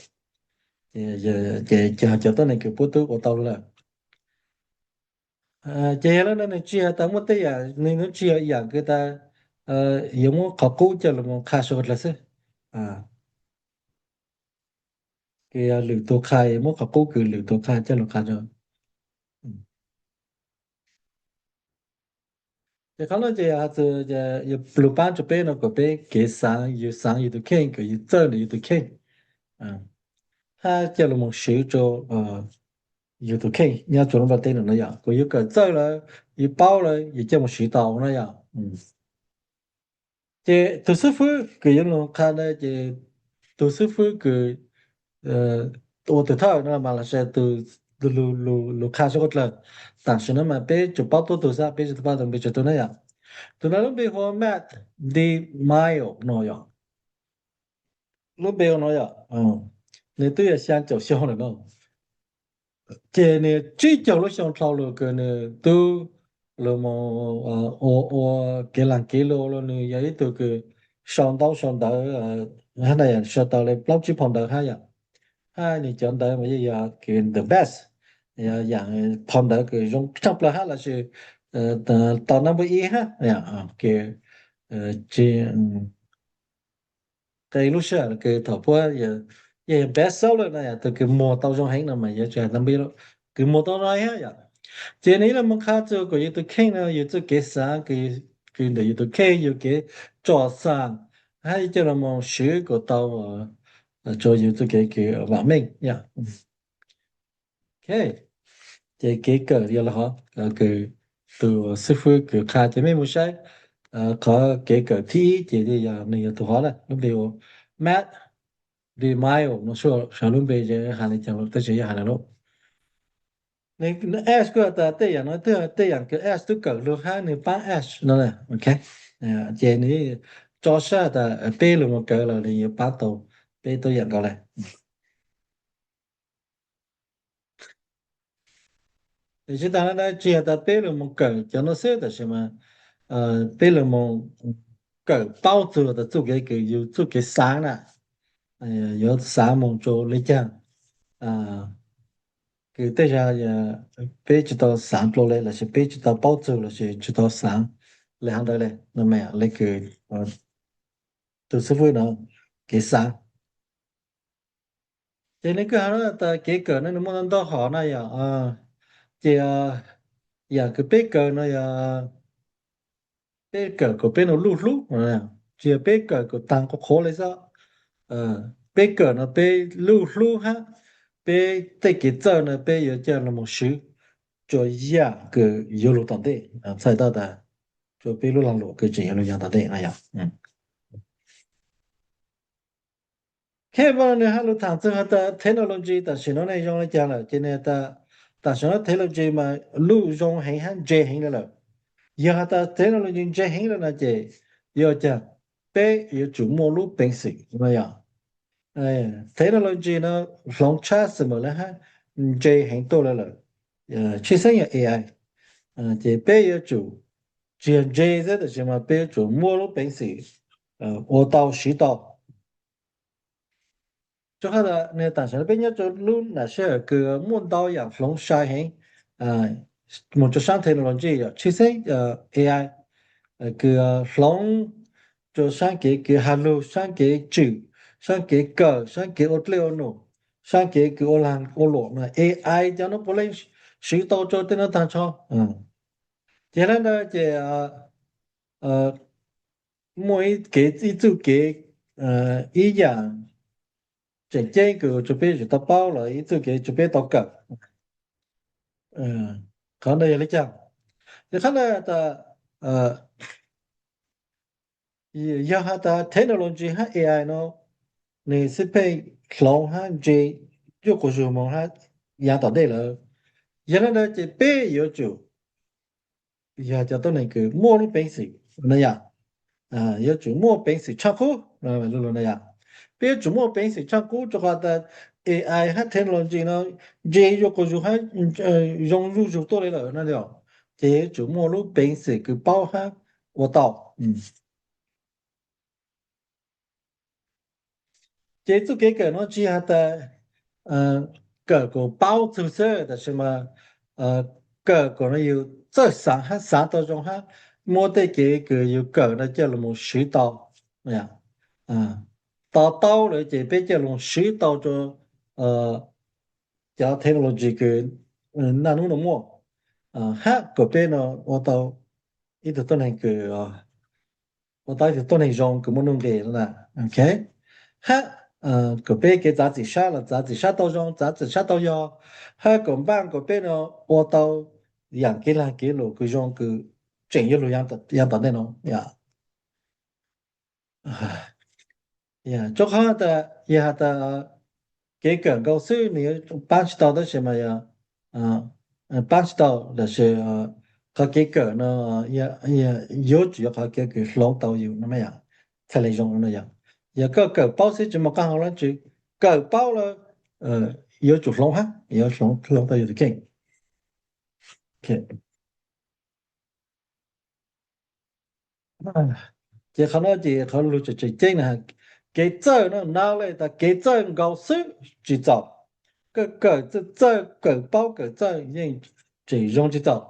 Ces cov tuab neeg kws puab tub ua tau lawm. Ces yog le no nws tsi yog tas muaj tej yaam, nws tsi yog yaam kws tas yuav muab qhov qub coj lug moog qha sawv dlawg xwb. Kws lwm tug qha, muab qhov qub kws lwm tug qha coj lug qha rua. Ces qhov no ces yog lug paab rua peb no kuas peb kev xaav, yug xaav yug tug kheej, kuas yug txawj ntawm yug tug kheej, hab coj lug moog swv rua yug tug kheej nyob rua lub nplaj teb no no yom. Kuas yug kawm txawj lawm, yug paub lawm, yug coj moog swv tau no yom. Ces tug xib fwb kws yuav lug qha na, ces tug xib fwb kws ua tug thawj no mas los sis tug lug qha sab qub dlawg. Tam sim no mas peb tsuas paub tuab tug xwb, peb tsi tau paub tug npe tsawg tug na yom. Tug no lub npe hu ua Matt DeMaio no yom. Lub npe no yom, nws twb yog xyaa caum xyoo lawm no. Ces nws tsib caug lub xyoo dlhau lug kws nws tub lug moog ua, ua kev laag kev lug los nws yog ib tug kws sau ntaub sau ntawv, hab na yom, sau tau le plaub tsib phau ntawv hab yom. Hab nws cov ntawv mas yeej yog kws the best, yog yaam phau ntawv kws zoo tshaj plaws hab lossis tau number ib hab, kws tsi qee lub sij hawm kws thaum puab yog Yog best seller no yog tus kws muag tau zoo heev no mas yuav tsis hais tau npe, kws muag tau zoo heev yom. Ces nws ib leeg mus qha txug kom yus tus kheej no, yus txuj kev xaav kws ntawm yus tus kheej, yus kev tsom xam hab coj los mus swv kom tau rua yus txuj kev kws vam meej yom. Ces kev kawm yog lug hov kws tus xib fwb kws qha ces mej mus saib qhov kev kawm thib ib ces yog nws yog tus hov na, lub npe ua Matt DeMaio no, saib lub npe hais le caag lawm tab sis yog hais lawm. Ash kuj has tas tej yaam no twb tej yaam kws Ash twb kawm lug hab nwg paab Ash no. Ces nws tso sab tas peb lug mus kawm los nws yuav paab tau peb tuab yaam nkaus le. Tsis tas le ntawd tsis has tas peb lug mus kawm cov no xwb tab sis mas peb lug mus kawm paub txug tas txuj kev kws yus txuj kev xaav na, yuav xaav mus rua le caag, kws tej zag peb tsis tau xaav dlua le lossis peb tsis tau paub txug lossis tsis tau xaav le hov ntawd le no, le kws tus xib fwb no kev xaav. Ces nws kuj has tas kev kawm no nws muaj ntau ntau hom na yom. Ces yaam kws peb kawm no yog peb kawm kom peb nuav luj hlub, tsis yog peb kawm kom taag qhuav qhuav le xwb. Peb kawm no peb luj hlub hab peb tej kev txawj no peb yuav coj lug mus swv rua yaam kws yuav lug tom ntej, txhais tau tas rua peb lub laag luam kws tseem yuav lug yaam tom ntej no yom. Kheej mas nws has lug thaam txug has tas technology tam sim no ne zoo le caag lawm ces nws has tas tam sim no technology mas luj zoo heev hab ntse heev le lawm. Yog has tas technology ntse heev le no ces yog caag? Peb yuav tsum muaj lub peev xwm no yom. Technology no hloov tshab xwb mas le hab ntse heev tuaj le lawm, tshwj xeeb yog A I. Ces peb yuav tsum tsis yog ntse xwb tab sis mas peb yuav tsum muaj lub peev xwm ua tau siv tau. Rua qhov tas nws tam sim no peb nyob rua lub nam sij hawm kws muaj ntau yaam hloov sai heev mus rua saab technology yom, tshwj xeeb A I kws hloov rua saab kev kws has lug, saab kev tswm, saab kev kawm, saab kev ua dlej ua num, saab kev kws ua laag ua luam no A I cov no puav leej swv tau rua tej no taag nrho. Ces le ntawd ces muaj ib kev ib txuj kev ib yaam tseem ceeb kws rua peb yuav tsum tau paub los ib txuj kev rua peb tau kawm. Qhov ntawd yog le caag? Yog qhov ntawd tas yog has tas technology hab A I no nws xwb pheej hloov hab ntse yuj quas zug moog hab yaav tom ntej lawm, yog le ntawd ces peb yuav tsum yog cov tuab neeg kws muaj lub peev xwm no yom, yuav tsum muaj peev xwm tshaaj qub. Peb yuav tsum muaj peev xwm tshaaj qub rua qhov tas A I hab technology no ntse yuj quas zug hab zoo zuj zug tuaj le lawm no yom, ces yuav tsum muaj lub peev xwm kws paub hab ua tau. Ces txuj kev kawm no tsis has tas kawm kom paub txug xwb tab sis mas kawm kom yus txawj xaav hab xaav tau zoo hab muab tej kev kws yus kawm no coj lug mus swv tau. To taub lawm ces peb coj lug swv tau rua cov technology kws naj nub no muaj, hab kom peb no ua tau ib tug tuab neeg kws ua tau ib tug tuab neeg zoo kws muaj nuj nqes na, hab kom peb kev txav txim sab los txav txim sab tau zoo, txav txim sab tau yog, hab kom npaaj kom peb no ua tau yaam kev laag kev luam kws zoo kws tseem yuav lug yaav tom ntej no. Rua qhov tas yog has tas kev kawm nkaus xwb nws yuav paab tsis tau tab sis mas yog paab tsis tau tab sis qhov kev kawm no yuav tsum yog qhov kev kws hloov tau yus no mas yog txhaj le zoo no yog. Yog koj kawm paub xwb tsis muaj qaab hau dlaab tsi, kawm paub lawm yuav tsum hloov hab yuav hloov tau yus tus kheej. Ces qhov no ces qhov lug tseem tseem ceeb na, kev txawj no, knowledge tas kev txawj nkaus xwb tsis txaus, koj kawm txawj kawm paub kawm txawj yeej tseem zoo tsis txaus.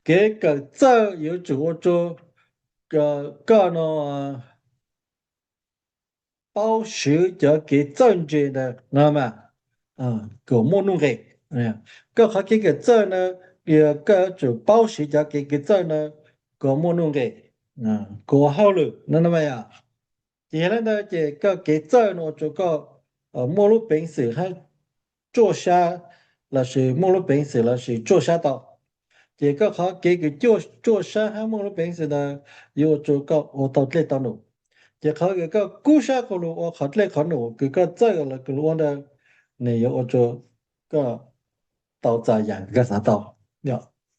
Kev kawm txawj yuav tsum ua rua koj no paub swv cov kev txawj ntse ntawd no mas kom muaj nuj nqis. Koj qhov kev kawm txawj na, yog koj yuav tsum paub swv cov kev kawm txawj na kom muaj nuj nqis, kom ua hauj lwm no no mas yom. Ces yog li ntawd ces koj kev txawj no ua rau koj muaj lub peev xwm hab tsuaj sab lossis muaj lub peev xwm lossis tsuaj sab tau. Ces koj qhov kev kws tsuaj sab hab muaj lub peev xwm ntawd yuav ua rau koj ua tau dlej tau num. Ces qhov kws koj kub sab qhuas lug ua qhov dlej qhov num kws koj txawj los kws lug ua ntawd, nws yuav ua rau koj tau txais yaam kws koj xav tau,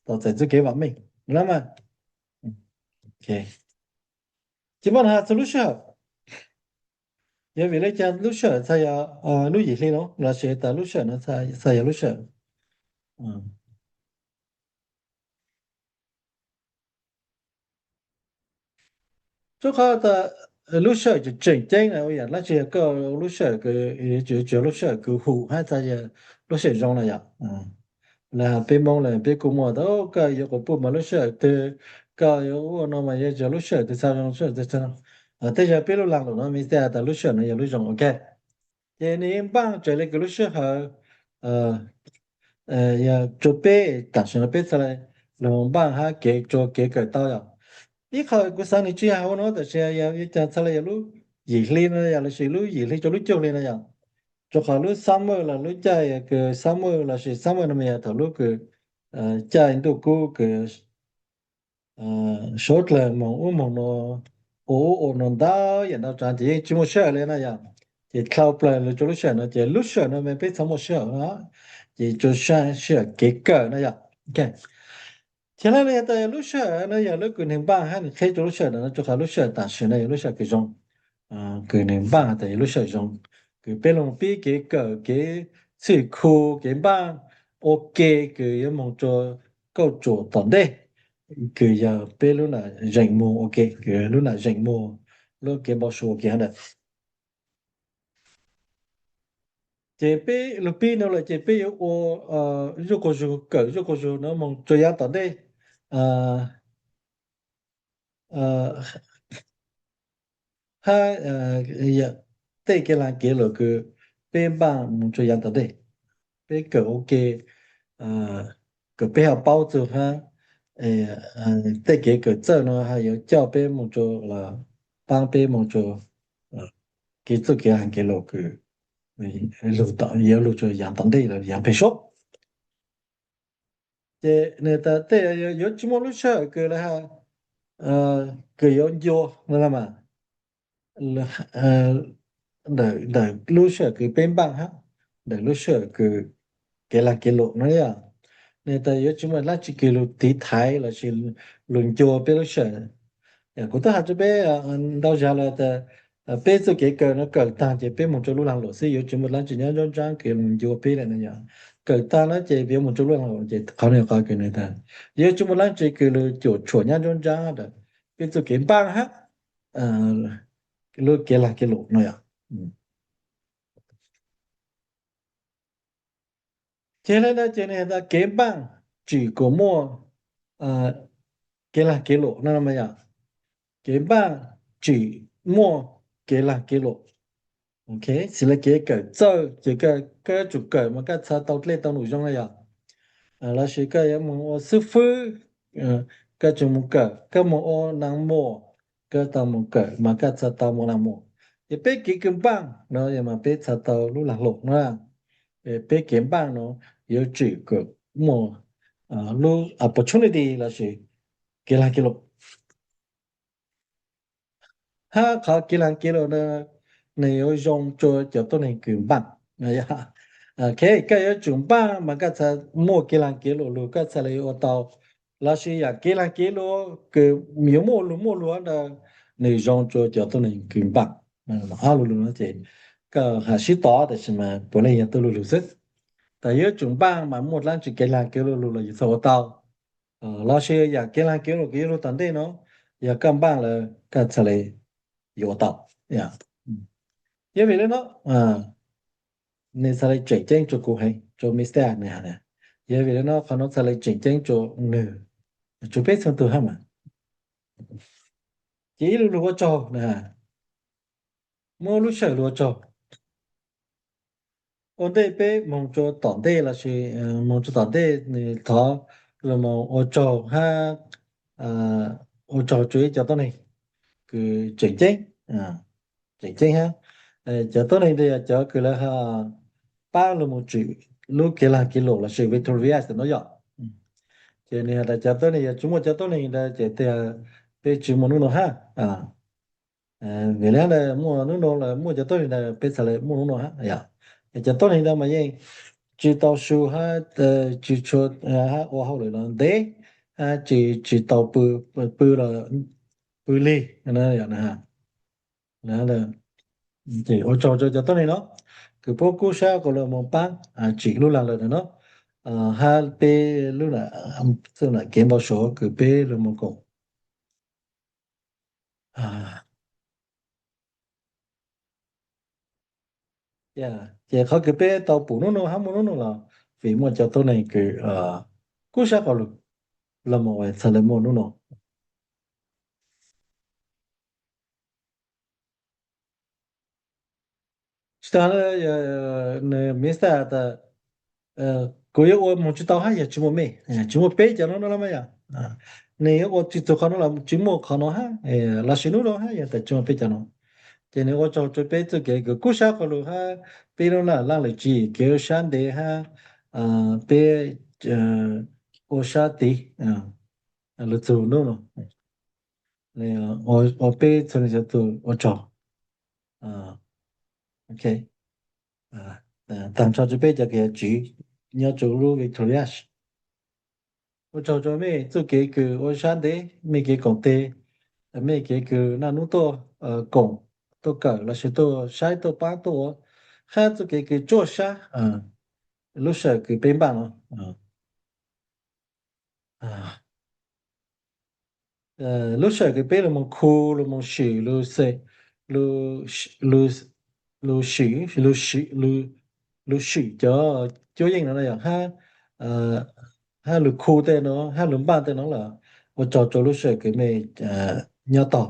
tau txais txuj kev vam meej na mas. Ces muab has txug lub sij hawm, yog vim le caag lub sij hawm txhaj yog lub yim hli no lossis tas lub sij hawm no txhaj yog lub sij hawm? Rua qhov tas lub sij hawm tseem ceeb na ua yam dlaab tsi yog koj lub sij hawm kws, tsi yog lub sij hawm kws hum hab txhaj yog lub sij hawm zoo na yom. Lawv has peb Moob lawm peb kuj muaj tas koj yuav quas puj mas lub sij hawm twg, koj yuav ua no mas yuav tsi yog lub sij hawm twg txhaj zoo, lub sij hawm twg txhaj zoo. Tej zag peb lub laag lug no mas txhaj tas lub sij hawm no yog lub zoo, ok. Ces nws npaaj raws le kws lub sij hawm yog rua peb, tam sim no peb txhaj le lug npaaj hab kev rua kev kawm tau yom. Ib qho kuv xaav nws tsi yog hauv no tab sis yog caag txhaj le yog lub yim hli no yom lossis lub yim hli rua lub cuaj hli no yom. Rua qhov lub summer los lub caij kws summer lossis summer no mas yog thaum lub kws caij ntuj kub kws suav dlawg moog ub moog no, ua ub ua no ntau yam ntau tsav ces yeej tsi muaj sij hawm le na yom. Ces dlhau plawg lug rua lub sij hawm no ces lub sij hawm no mas peb txhaj muaj sij hawm no, ces rua sij hawm kev kawm na yom. Ces le tas lub sij hawm no yog lub kws nws npaaj hab nws qheb rua lub sij hawm no rua qhov lub sij hawm tam sim no yog lub sij hawm kws zoo, kws nws npaaj tas yog lub sij hawm zoo, kws peb lug pib kev kawm kev txhwm khu kev npaaj ua ke kws yuav moog rua kauj ruam tom ntej, kws yog peb lub nam zeem muag ua ke, kws lub nam zeem muag lub kev npau suav ua ke hab ntawd. Ces peb lug pib no lawm ces peb yuav ua zuj quas zug, kawm zuj quas zug no moog rua yaav tom ntej hab tej kev laag kev luam kws peb npaaj moog rua yaav tom ntej. Peb kawm ua ke, kws peb ho paub txug hab tej kev kawm txawj no hab yuav coj peb moog rua, paab peb moog rua kev txuj kev laag kev luam kws yuav lug rua yaav tom ntej los yaav peg suab. Ces nws tas tej yuav tsi muaj lub sij hawm kws lawv has kws yuav ncua no mas ntawm lub sij hawm kws peb npaaj hab ntawm lub sij hawm kws kev laag kev luam no yom. Nws tas yuav tsi muaj dlaab tsi kws lug tiv thaiv lossis lug ncua peb lub sij hawm. Kuv twb has rua peb ntau zag lawm tas peb txuj kev kawm no kawm taag ces peb moog rua lub laag luam xwb, yuav tsi muaj dlaab tsi nyob nruab nraab kws lug ncua peb le no yom. Kawm taag no ces yuav moog rua lub laag luam ces qhov no qhov kws nws tas yuav tsi muaj dlaab tsi kws lug cuam tshuam nyob nruab nraab peb txuj kev npaaj hab lub kev laag kev luam no yom. Ces le ntawd ces nws tas kev npaaj tsim kom muaj kev laag kev luam no mas yom. Kev npaaj tsim muaj kev laag kev luam. Ok, xws le kev kawm txawj ces koj yuav tsum kawm mas koj txhaj tau dlej tau num zoo na yom. Lossis koj yuav moog ua xwb fwb, koj tsum moog kawm, koj moog ua naag muam, koj tau moog kawm mas koj txhaj tau moog naag muam. Ces peb kev kawm npaaj no mas peb txhaj tau lub laag luam na. Peb kev npaaj no yuav tsum kom muaj lub opportunity lossis kev laag kev luam. Hab qhov kev laag kev luam no nws yuav zoo rua cov tuab neeg kws npaaj. Ok, koj yuav tsum npaaj mas koj txhaj muaj kev laag kev luam lug koj txhaj le ua tau. Lossis yam kev laag kev luam kws yuav muaj lug muaj luag ntawd nws zoo rua cov tuab neeg kws npaaj. Ob lu lug no ces koj has sib tod tab sis mas puav leej yog tuab lu lug xwb. Tas yuav tsum npaaj mas muaj dlaab tsi kev laag kev luam lug los yus txhaj ua tau. Lossis yam kev laag kev luam kws yuav lug tom ntej no, yog koj npaaj lawm koj txhaj le yuav ua tau. Yog vim le no nws txhaj le tseem ceeb rua kuv heev, rua Mister na. Yog vim le no qhov no txhaj le tseem ceeb rua nwg, rua peb txhua tug hab mas. Ces ib lu lug ua tsaug na. muab lub sij hawm los ua tsaug. Ua ntej peb moog rua tom ntej lossis moog rua tom ntej, nws thov los mus ua tsaug hab ua tsaug rua ib cov tuab neeg kws tseem ceeb, tseem ceeb hab. Cov tuab neeg ntawd yog cov kws lawv pab los mus tsim lub kev lag kev luam lossis Victorious no yom. Ces nws has tas cov tuab neeg, yog tsi muaj cov tuab neeg ntawd ces peb tsi muaj nub nua hab. Vim le hab ntawd muaj nub nua lawm, muaj cov tuab neeg ntawd peb txhad le muaj nub nua hab. Cov tuab neeg ntawd mas yeej tsi tau su hab tsi tshua hab ua hauj lwm no ntev hab tsi, tsi tau pw, pw los pw lig. Ua tsaug rua cov tuab neeg no kws puab kub sab kuas los mus paab tsim lub lag lawm no hab peb lub kev npau suav kws peb los mus koom. Ces qhov kws peb tau pum nub nua hab muaj nub nua los vim muaj cov tuab neeg kws kub sab quas lug los mus ua txhad le muaj nub nua. Tsis tas, nws Mister tas kuv yuav ua moog tsis tau hab yog tsis muaj mej, tsis muaj peb cov no no los mas yog nws yuav ua tsis txug qhov no los tsis muaj qhov no hab, lossis nub nua hab yog tas tsis muaj peb cov no. Ces nws ua tsaug rua peb txuj kev kws kub sab quas lug hab peb lub laj laj lwm tswv yim kev ua sab ntev hab peb ua sab tid lug txug nub nua. Ua peb txhua leej txhua tug ua tsaug. Taag nrho rua peb cov kws yuav tswv nyob rua lub Victorious. Ua tsaug rua mej txuj kev kws ua sab ntev, mej kev koom teg, mej kev kws naj nub tuaj koom, tuaj kawm lossis tuaj saib tuaj paab tuaj ua, hab txuj kev kws tsuaj sab lub sij hawm kws peb npaj no. Lub sij hawm kws peb lug moog khu, lug moog swm, lug swm, lug swm cov cuab yeej no na yog hab lug khu tej no hab lug npaj tej no los ua tsaug rua lub sij hawm kws mej nyob tog.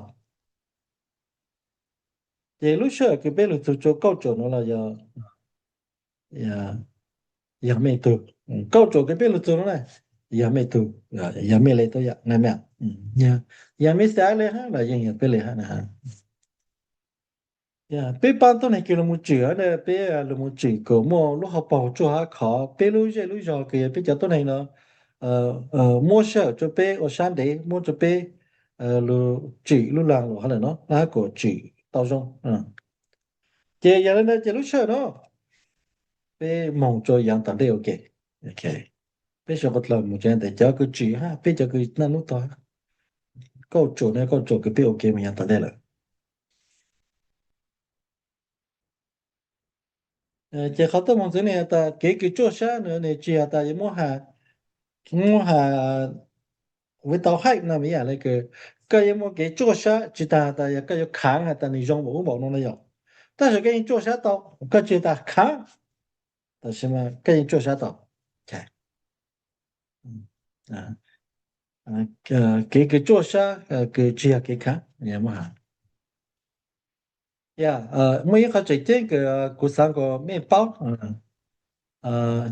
Ces lub sij hawm kws peb lug txug rua kauj tsuam no los yog mej tug. Kauj tsuam kws peb lug txug no na yog mej tug, yog mej le tuab yam na mej. Yog mej xav le hab los yeej yog peb le hab na. Peb paab tuab neeg kws lug moog tswm, peb lug moog tswm kuas muaj lub hauv paug tsuaj hab khov, peb lub zej lub zog kws yog peb cov tuab neeg no muab sij hawm rua peb ua sab ntev, muab rua peb lug tswm lub lag luam hab lawm no hab kuas tswm tau zoo. Ces yog le ntawd ces lub sij hawm no peb moog rua yaav tom ntej ua ke. Peb sau qhov dlaag moog rua yaav tom ntej, cov kws tswm hab peb cov kws naj nub tog, kauj tsuam no kauj tsuam kws peb ua ke moog yaav tom ntej lawm. Ces qhov tuaj moog ntxiv ne has tas kev kws tsuaj sab no nws tsis has tas yuav muab has, muab has without help no mas yam le kws koj yuav muaj kev tsuaj sab tsis tas has tas yog koj yuav khaav has tas nws zoo npaum ub npaum no na yom. Tab sis koj yeej tsuaj sab tau, koj tsis tas khaav, tab sis mas koj yeej tsuaj sab tau. Kev kws tsuaj sab kws tsis yog kev khaav. Muaj ib qhov tseem ceeb kws kuv xaav kuas mej paub,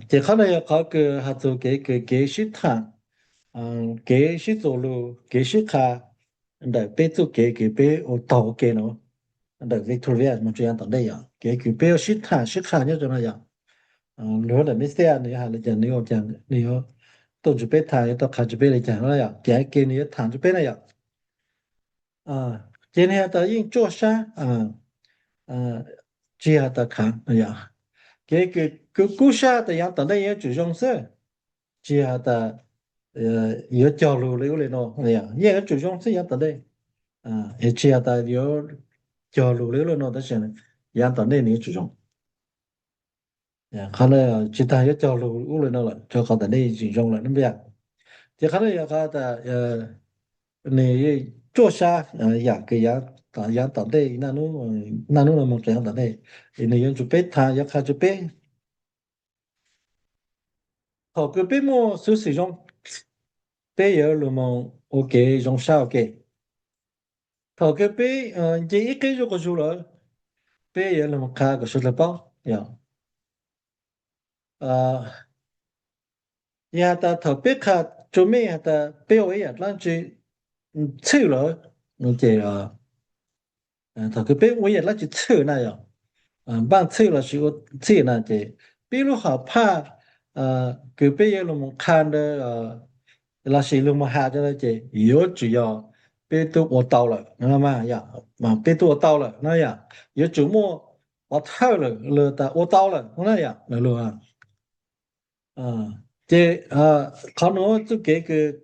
ces qhov no yog qhov kws has txug kev kws kev sib tham, kev sib txuas lug, kev sib qha ntawm peb txuj kev kws peb ua taug ua ke no, ntawm Victoria moog rua yaav tom ntej yom, kev kws peb ua sib tham sib qha nyob rua no yom. Lug ntawm Messiah nws yuav has le caag, nws ua caag, nws yuav tuaj nrug peb tham, yuav tuaj qha nrug peb le caag no yom, kev hais kws nws yuav tham nrug peb na yom. Ces nws has tas yeej tsuaj sab, tsis has tas khaav yom. Kev kws kub sab tas yaav tom ntej yuav tsum zoo xwb, tsis has tas yuav cog lug le ub le no, yeej yuav tsum zoo xwb yaav tom ntej. Tsis has tas yuav cog lug le ub le no tab sis yaav tom ntej nws yuav tsum zoo. Qhov no tsis tas yuav cog lug ub le no lawm, rua qhov tom ntej tsis zoo lawm na. Ces qhov no yog qhov tas nws tsuaj sab, yam kws yaav tom ntej, naj nub no moog rua yaav tom ntej, nws yuav nrug peb tham, yuav qha rua peb. Thaum kws peb muaj xuv xwm zoo, peb yuav lug moog ua kev zoo sab ua ke. Thaum kws peb nce ib qeb zuj quas zug lawm, peb yuav los qha kom suav dlawg paub yog, yog has tas thaum peb qha rua mej has tas peb ua ib yaam dlaab tsi txhwj lawm, ces thaum kws peb ua ib yaam dlaab tsi txhwj na yog, npaaj txhwj lossis ua txhij na ces peb lub hom phaj kws peb yuav lug moog qha ntawd lossis lug moog has rua ntawd ces yuav tsum yog peb tub ua tau lawm, peb tub ua tau lawm na yog, yuav tsum muaj pov thawj lawm, lawv tas ua tau lawm na yog. Ces qhov nuav txuj kev,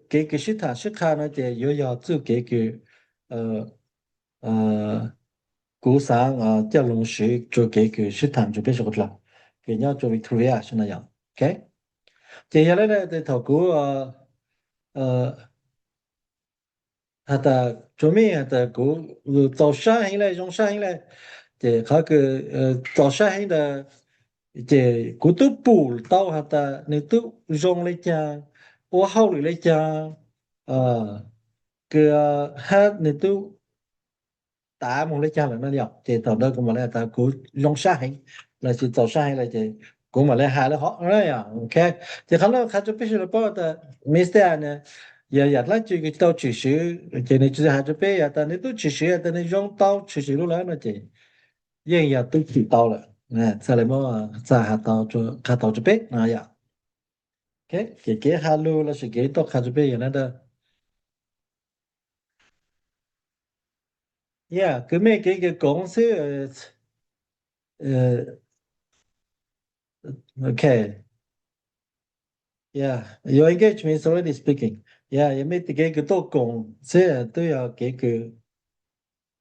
kev kws sib tham sib qha no ces yuav yog txuj kev kws kuv xaav coj lug swv rua kev kws sib tham rua peb suav dlawg kws nyob rua Victoria no yog. Ces yog le ntawd thaum kuv has tas rua mej has tas kuv txaus sab heev le, zoo sab heev le, ces qhov kws txaus sab heev ntawd ces kuv tub pum tau has tas nwg tub zoo le caag, ua hauj lwm le caag, kws hab nwg tub tav moog le caag lawm no yog, ces thaum ntawd kuv mam le has tas kuv zoo sab heev lossis txaus sab heev lawm ces kuv mam le has le hov. Ces qhov no qha rua peb suav dlawg paub tas Mister ne yog yaam dlaab tsi kws tau tshwm sim, ces nwg tsi has rua peb yog tas nwg tub tshwm sim tas nwg zoo tau tshwm sim lug lawm no ces yeej yog tub tshwm tau lawm, txhaj le muab txhaj qha tau rua peb no yog. Ces kev has lug lossis kev tuaj qha rua peb yog na ntawd. Yog kws mej kev kws koom xwb. Ok. Yeah, your engagement is already speaking. Yeah, yog mej kev kws tuaj koom xwb twb yog kev kws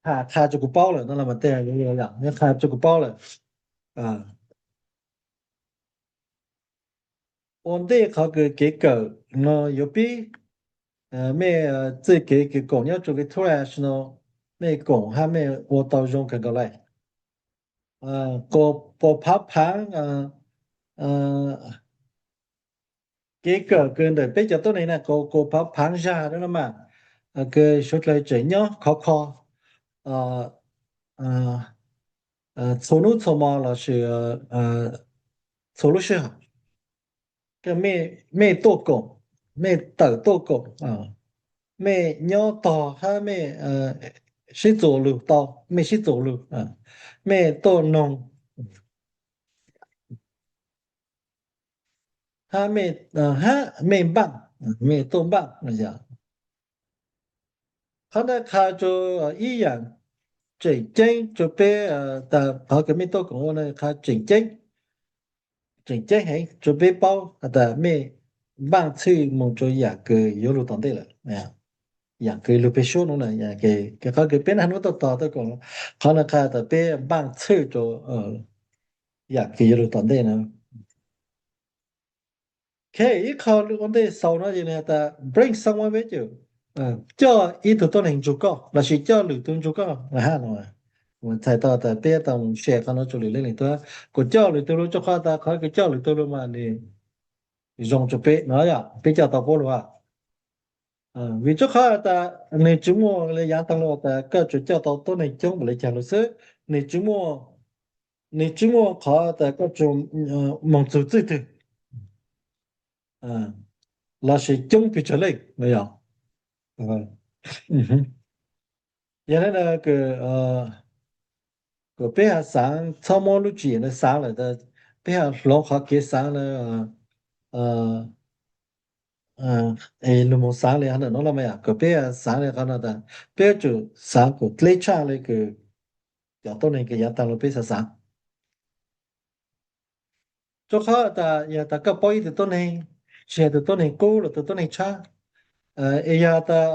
qha, qha rua kuv paub lawm no los mas tej qha rua kuv paub lawm. Ua ntej qhov kws kev kawm no yuav pib, mej txuj kev kws koom nyob rua Victoria no, mej koom hab mej ua tau zoo kawg nkaus le. Kuas phav phaav kev kawm kws ntawm peb cov tuab neeg na, kuas phav phaav zag no mas, kws suav dlawg tseem nyob khov kho txhua nub txhua mo lossis txhua lub sij hawm. Mej tuaj koom, mej tawm tuaj koom, mej nyob tog hab mej sib txuas lug tau, mej sib txuas lug, mej tuaj noog hab mej, hab mej npaaj, mej tuaj npaaj. Qhov ntawd qha rua ib yaam tseem ceeb rua peb, tas qhov kws mej tuaj koom ua na qha tseem ceeb, tseem ceeb heev rua peb paub has tas mej npaaj txhwj moog rua yaam kws yuav lug tom ntej lawm, yaam kws lug peg suab nuav na, qhov kws peb naj nub tuaj tog tuaj koom, qhov no qha tas peb npaaj txhwj rua yaam kws yuav lug tom ntej na. Ok, ib qho lug ua ntej xaus no ces has tas bring someone with you, coj ib tug tuab neeg nrug koj lossis coj lwm tug nrug koj hab no. Txhais tau tas peb tau mus share qhov no rua lwm leej lwm tug, kuas coj lwm tug lug rua qhov tas qhov kws coj lwm tug lug mas nwg zoo rua peb no yog peb coj tau puab lug. Vim rua qhov tas nwg tsi muaj le yaav taag lug tas koj tsuas coj tau tuab neeg coob npaum le caag lug xwb, nwg tsi muaj, nwg tsi muaj qhov tas koj tsuas moog txug txwj twg lossis coob pes tsawg leej no yog. Yog le na, kuas peb has xaav txhob muab lub tswv yim na xaav lawm, peb has hloov qhov kev xaav na, lug moog xaav le qhov ntawm no los mas yog kuas peb xaav le qhov no tas peb yuav tsum xaav kuas dleb tshaj le kws cov tuab neeg kws yaav taag lug peb xaav xaav. Rua qhov tas yog tas koj paub ib tug tuab neeg, tsi has tug tuab neeg qub los tug tuab neeg tshab, es yog tas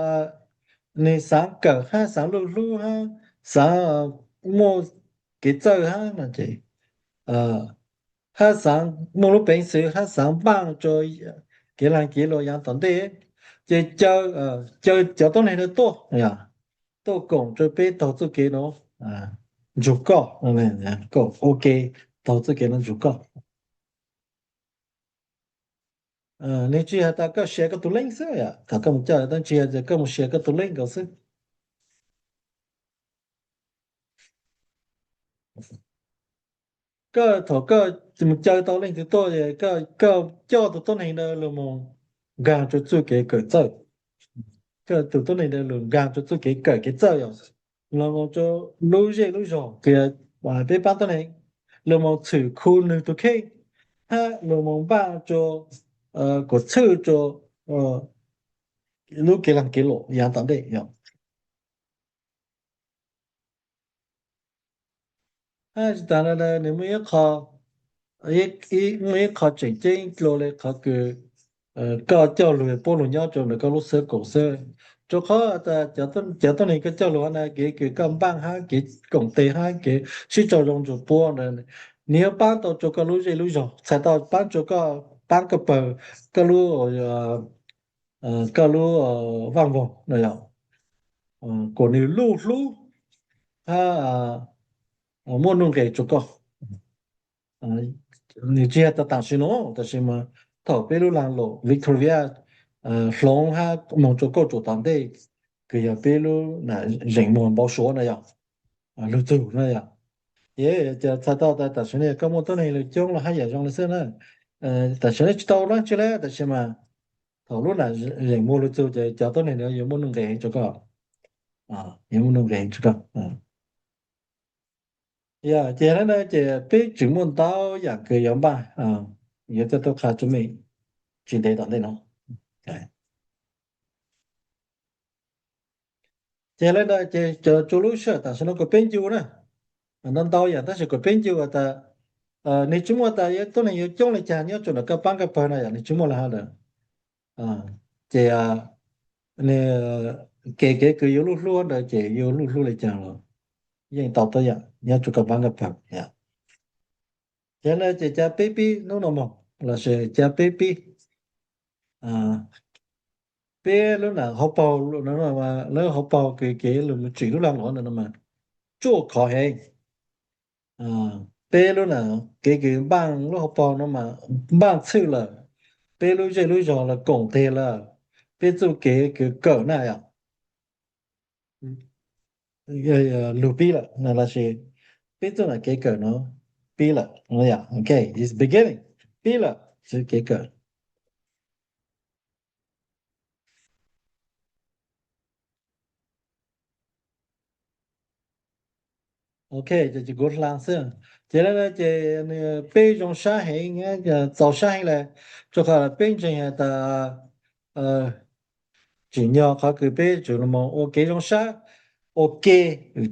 nwg xaav kawm hab xaav luj hlub hab xaav muaj kev txawj hab no ces, hab xaav muaj lub peev xwm hab xaav npaaj rua kev laag kev luam yaav tom ntej, ces caw cov tuab neeg no tuaj, tuaj koom rua peb taug txuj kev no nrug koj, koom ua ke taug txuj kev no nrug koj. Nwg tsi has tas koj share koj tug link xwb, thaum koj mus coj, tab tsi has tas koj mus share koj tug link nkaus xwb. Koj thaum koj mus caw tau leej twg tuaj, koj coj tus tuab neeg ntawd los mus nkaag rua txuj kev kawm txawj. Koj tus tuab neeg ntawd los nkaag rua txuj kev kawm kev txawj yom, los mus rua lub zej lub zog kws peb paab tuab neeg, los mus txhwm khu nwg tug kheej, hab los mus npaj rua kuas txhwj rua lub kev laag kev luam yaav tom ntej yom. Hab tsis tas le, nwg muaj ib qho, muaj ib qho tseem ceeb dlua le qhov kws koj coj lug puab lug nyob rua ntawm koj lub xwb koom xwb. Rua qhov cov tuab neeg koj coj lug na, kev kws koj npaaj hab kev koom teg hab kev sib raug zoo rua puab ntawd, nwg yuav paab tau rua koj lub zej lub zog, txhais tau paab rua koj, paab koj pawg, koj lub, koj lub vaaj voog na yom, kuas nwg luj hlub hab muaj nuj nqes rua koj. Nwg tsi yog tam sim nuav, tam sim mas thaum peb lub laag luam Victoria hloov hab moog rua kauj ruam tom ntej, kws yog peb lub zeem muag npau suav na yom, lug txug na yom. Ces txhais tau tas tam sim no koj muaj tuab neeg lug coob los hab yam zoo le xwb na. Tam sim no tsi tau dlaab tsi le, tam sim mas thaum lub nam zeem muag lug txug ces cov tuab neeg ntawd yuav muaj nuj nqes heev rua koj, yuav muaj nuj nqes heev rua koj. Yog ces le ntawd ces peb tseem muaj ntau yam kws yuav npaj, yuav tuaj tuaj qha rua mej tsis ntev tom ntej no. Ces le ntawd ces rua lub sij hawm tam sim no kuas peb ncu na, ntau ntau yam tab sis kuas peb ncu tas nwg tsi muaj tas yuav tuab neeg yuav coob le caag nyob rua ntawm koj paab koj pawg na yom, nwg tsi muaj le hab ntawd. Ces nwg kev, kev kws yuav luj hlub ntawd ces yuav luj hlub le caag los yeej tau tuab yam nyob rua koj paab koj pawg. Ces le ntawd ces ca peb pib hnub no moog lossis ca peb pib, peb lub nam hauv paug, lub hauv paug kws kev lug tsim lub laag luam ntawd no mas tsuaj khov heev. Peb lub nam kev kws npaaj lub hauv paug no mas npaaj txhwj lawm, peb lub zej lub zog los koom teg lawm, peb txuj kev kws kawm na yom, lug pib lawm lossis peb txuj nam kev kawm no pib lawm. Ok, it's beginning, pib lawm txuj kev kawm. Ok, ces kuv hla xwb. Ces le ntawd ces peb zoo sab heev, txaus sab heev le, rua qhov peb ntseeg has tas tsim nyog qhov kws peb tsum moog ua kev zoo sab ua ke,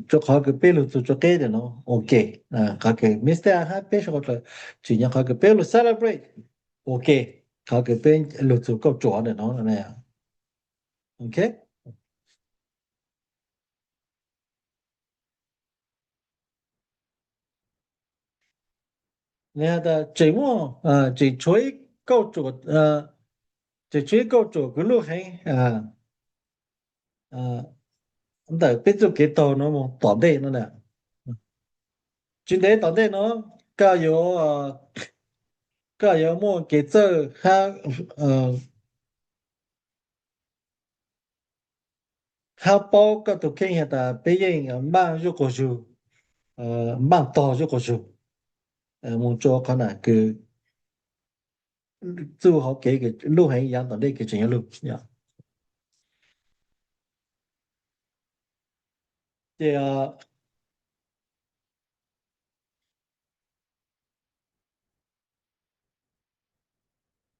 rua qhov kws peb lug txug rua qeb ntawm no ua ke. Qhov kws Mister hab peb suav dlawg tsim nyog qhov kws peb lug celebrate ua ke, qhov kws peb lug txug kauj ruam ntawm no. Ok. Nws has tas tseem muaj, tseem tshuav ib kauj ruam, tseem tshuav ib kauj ruam kws luj heev ntawm peb txuj kev taug no moog tom ntej no na. Tsis ntev tom ntej no koj yuav, koj yuav muaj kev txawj hab, hab paub koj tug kheej has tas peb yeej npaaj zuj quas zug, npaaj tog zuj quas zug moog rua qhov nam kws txuj hauv kev kws luj heev yaav tom ntej kws tseem yuav lug. Ces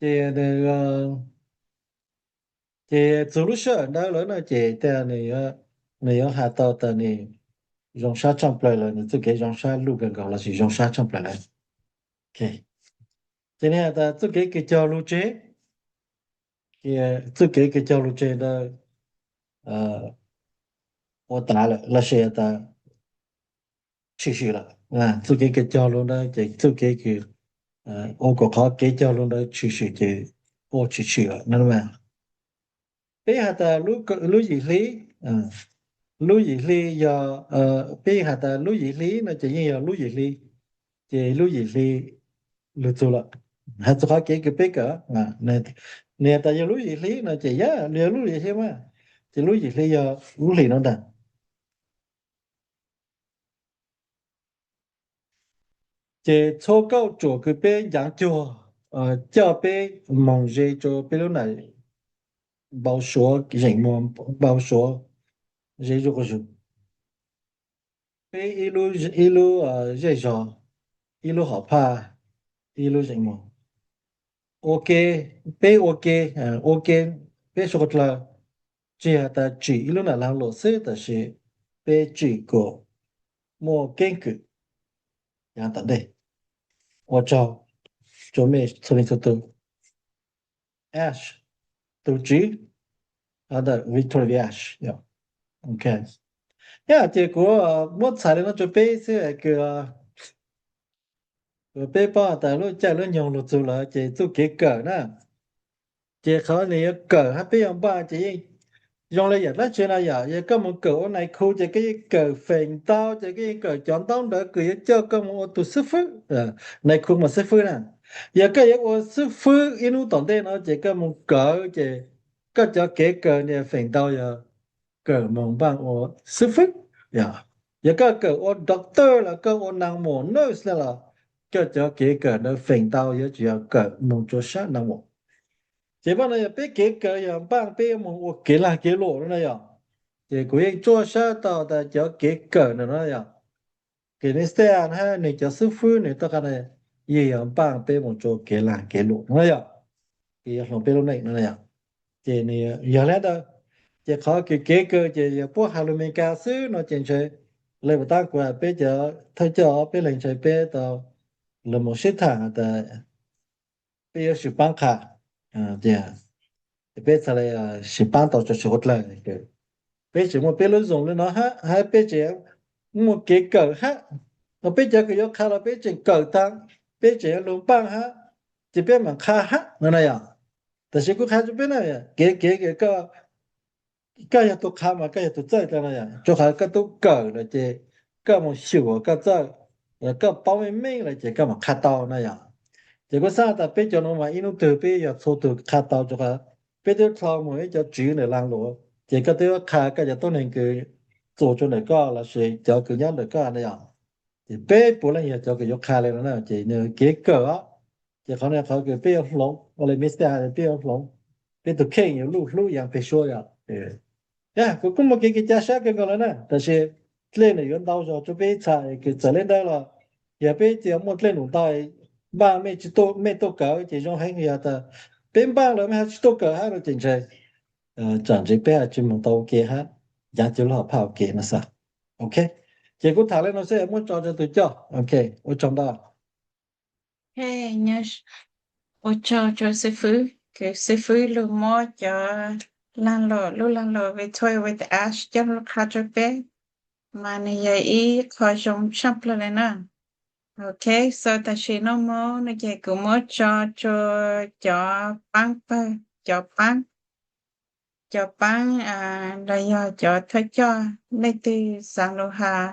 ces, ces txug lub sij hawm ntawd lawm no ces nws yuav has tau tas nws zoo sab tshaaj plawg lawm, nws txuj kev zoo sab luj kawg nkaus lossis zoo sab tshaaj plawg lawm. Ces nws has tas txuj kev kws cog lug tseg, txuj kev kws cog lug tseg ntawd ua tas lawm lossis tas tshwm sim lawm. Txuj kev kws cog lug ntawd ces txuj kev kws ua kuas qhov kev cog lug ntawd tshwm sim ces ua tshwm sim lawm no. Peb has tas lub yim hli, lub yim hli yog, peb has tas lub yim hli no ces yeej yog lub yim hli, ces lub yim hli lug txug lawm. Has txug qhov kev kws peb kawm, nws has tas yog lub yim hli no ces yog, yog lub yim hli mas, ces lub yim hli yog lub hlis no ntag. Ces txhua kauj ruam kws peb ncaav cuag coj peb moog ze rua peb lub nam npau suav zeem muag, npau suav ze zuj quas zug. Peb ib lub zej zog, ib lub hom phaj, ib lub zeem muag, ua ke, peb ua ke, ua ke, peb suav dlawg tsi has tas tsim ib lub nam laag luam xwb, tab sis peb tsim kuas muaj keeb kwm yav tom ntej. Ua tsaug rua mej txhua leej txhua tug. Ash, tug tswv, ntawm Victoria Ash. Yog ces kuv muab txhais le nuav rua peb xwb kws peb paub tas lub caij lub nyoog lug txug lawm ces txuj kev kawm na. Ces qhov nwg yuav kawm hab peb yuav npaaj ces yeej zoo le yam dlaab tsi no yom. Yog koj moog kawm ua nais khu ces koj yeej kawm feem ntau, ces koj yeej kawm cov ntaub ntawv kws yuav coj koj moog ua tug xwb fwb, nais khu mas xwb fwb na. Yog koj yuav ua xwb fwb ib hnub tom ntej no ces koj moog kawm ces koj cov kev kawm nwg feem ntau yog kawm moog npaaj ua xwb fwb. Yog koj kawm ua doctor los koj ua naag muam nurse na los koj cov kev kawm ntawd feem ntau yuav tsum yog kawm moog rua sab naag muam. Ces paub no yog peb kev kawm yog npaaj peb yuav moog ua kev laag kev luam no na yom. Ces kuv yeej tsuaj sab tau tas cov kev kawm ntawm no yog kws nwg xab hab nwg cov xwb fwb nwg toj qab no yeej yog npaaj peb moog rua kev laag kev luam no yom, kws yuav hloov peb lub neej no yom. Ces nwg yog le ntawd, ces qhov kws kev kawm ces yog puab has lug Amelikas xwb no ces ntshe le puas taab kuv has peb cov thawj coj peb leeg ntshe peb tau lug moog sib thaam has tas peb yuav sib paab qha, peb txhad le sib paab tau rua sawv dlawg. Peb tseem muaj peb lub zoo le no hab, hab peb tseem muaj kev kawm hab. No peb cov kws yuav qha los peb tseem kawm taag, peb tseem yuav lug npaaj hab, ces peb maam qha hab no na yom. Tab sis kuv qha rua peb na, kev kev kawm koj yog tug qha mas koj yog tug txawj tau no yom. Rua qhov koj tub kawm lawm ces koj moog xyum koj txawj, koj paub meej meej lawm ces koj maam qha tau no yom. Ces kuv xaav tas peb cov nuav mas ib hnub twg peb yog txhua tug qha tau rua qhov peb twb dlhau moog ib cov tswv ntawm laag luam, ces koj twb qha koj cov tuab neeg kws txuas rua ntawm koj lossis cov kws nyob ntawm koj na yom. Ces peb puav leej yog cov kws yuav qha le no na, ces nwg kev kawm os. Ces qhov no qhov kws peb yuav hloov, ua le Mister has peb yuav hloov, peb tug kheej yuav luj hlub yaav peg suab yom. Kuv kuj muaj kev kws ca sab kawg nkaus lawm na, tab sis dlej nws yuav ntau zog rua peb txhaj kws txawm le ntawd los yog peb tsi muaj dlej num ntau, npaaj mej tsi tuaj, mej tuaj kawm ces zoo heev yog tas peb npaaj lawm mej hab tsi tuaj kawm hab no ces ntshe tsaam ntshe peb hab tsi moog tau ua ke hab, yaav cov lub hom phaj ua ke no xwb. Ok, ces kuv tham le no xwb muab tso rua tug coj. Ok, ua tsaug ntau. Ua tsaug rua xib fwb, kws xib fwb lug muab cov laag luam, lub laag luam Victoria with Ash coj lug qha rua peb, mas nws yog ib qho zoo tshaj plawg le na. Ok, so tam sim no moog no ces kuv muab tso rua cov paab pawg, cov paab, cov paab los yog cov thawj coj, leej twg xaav lug has,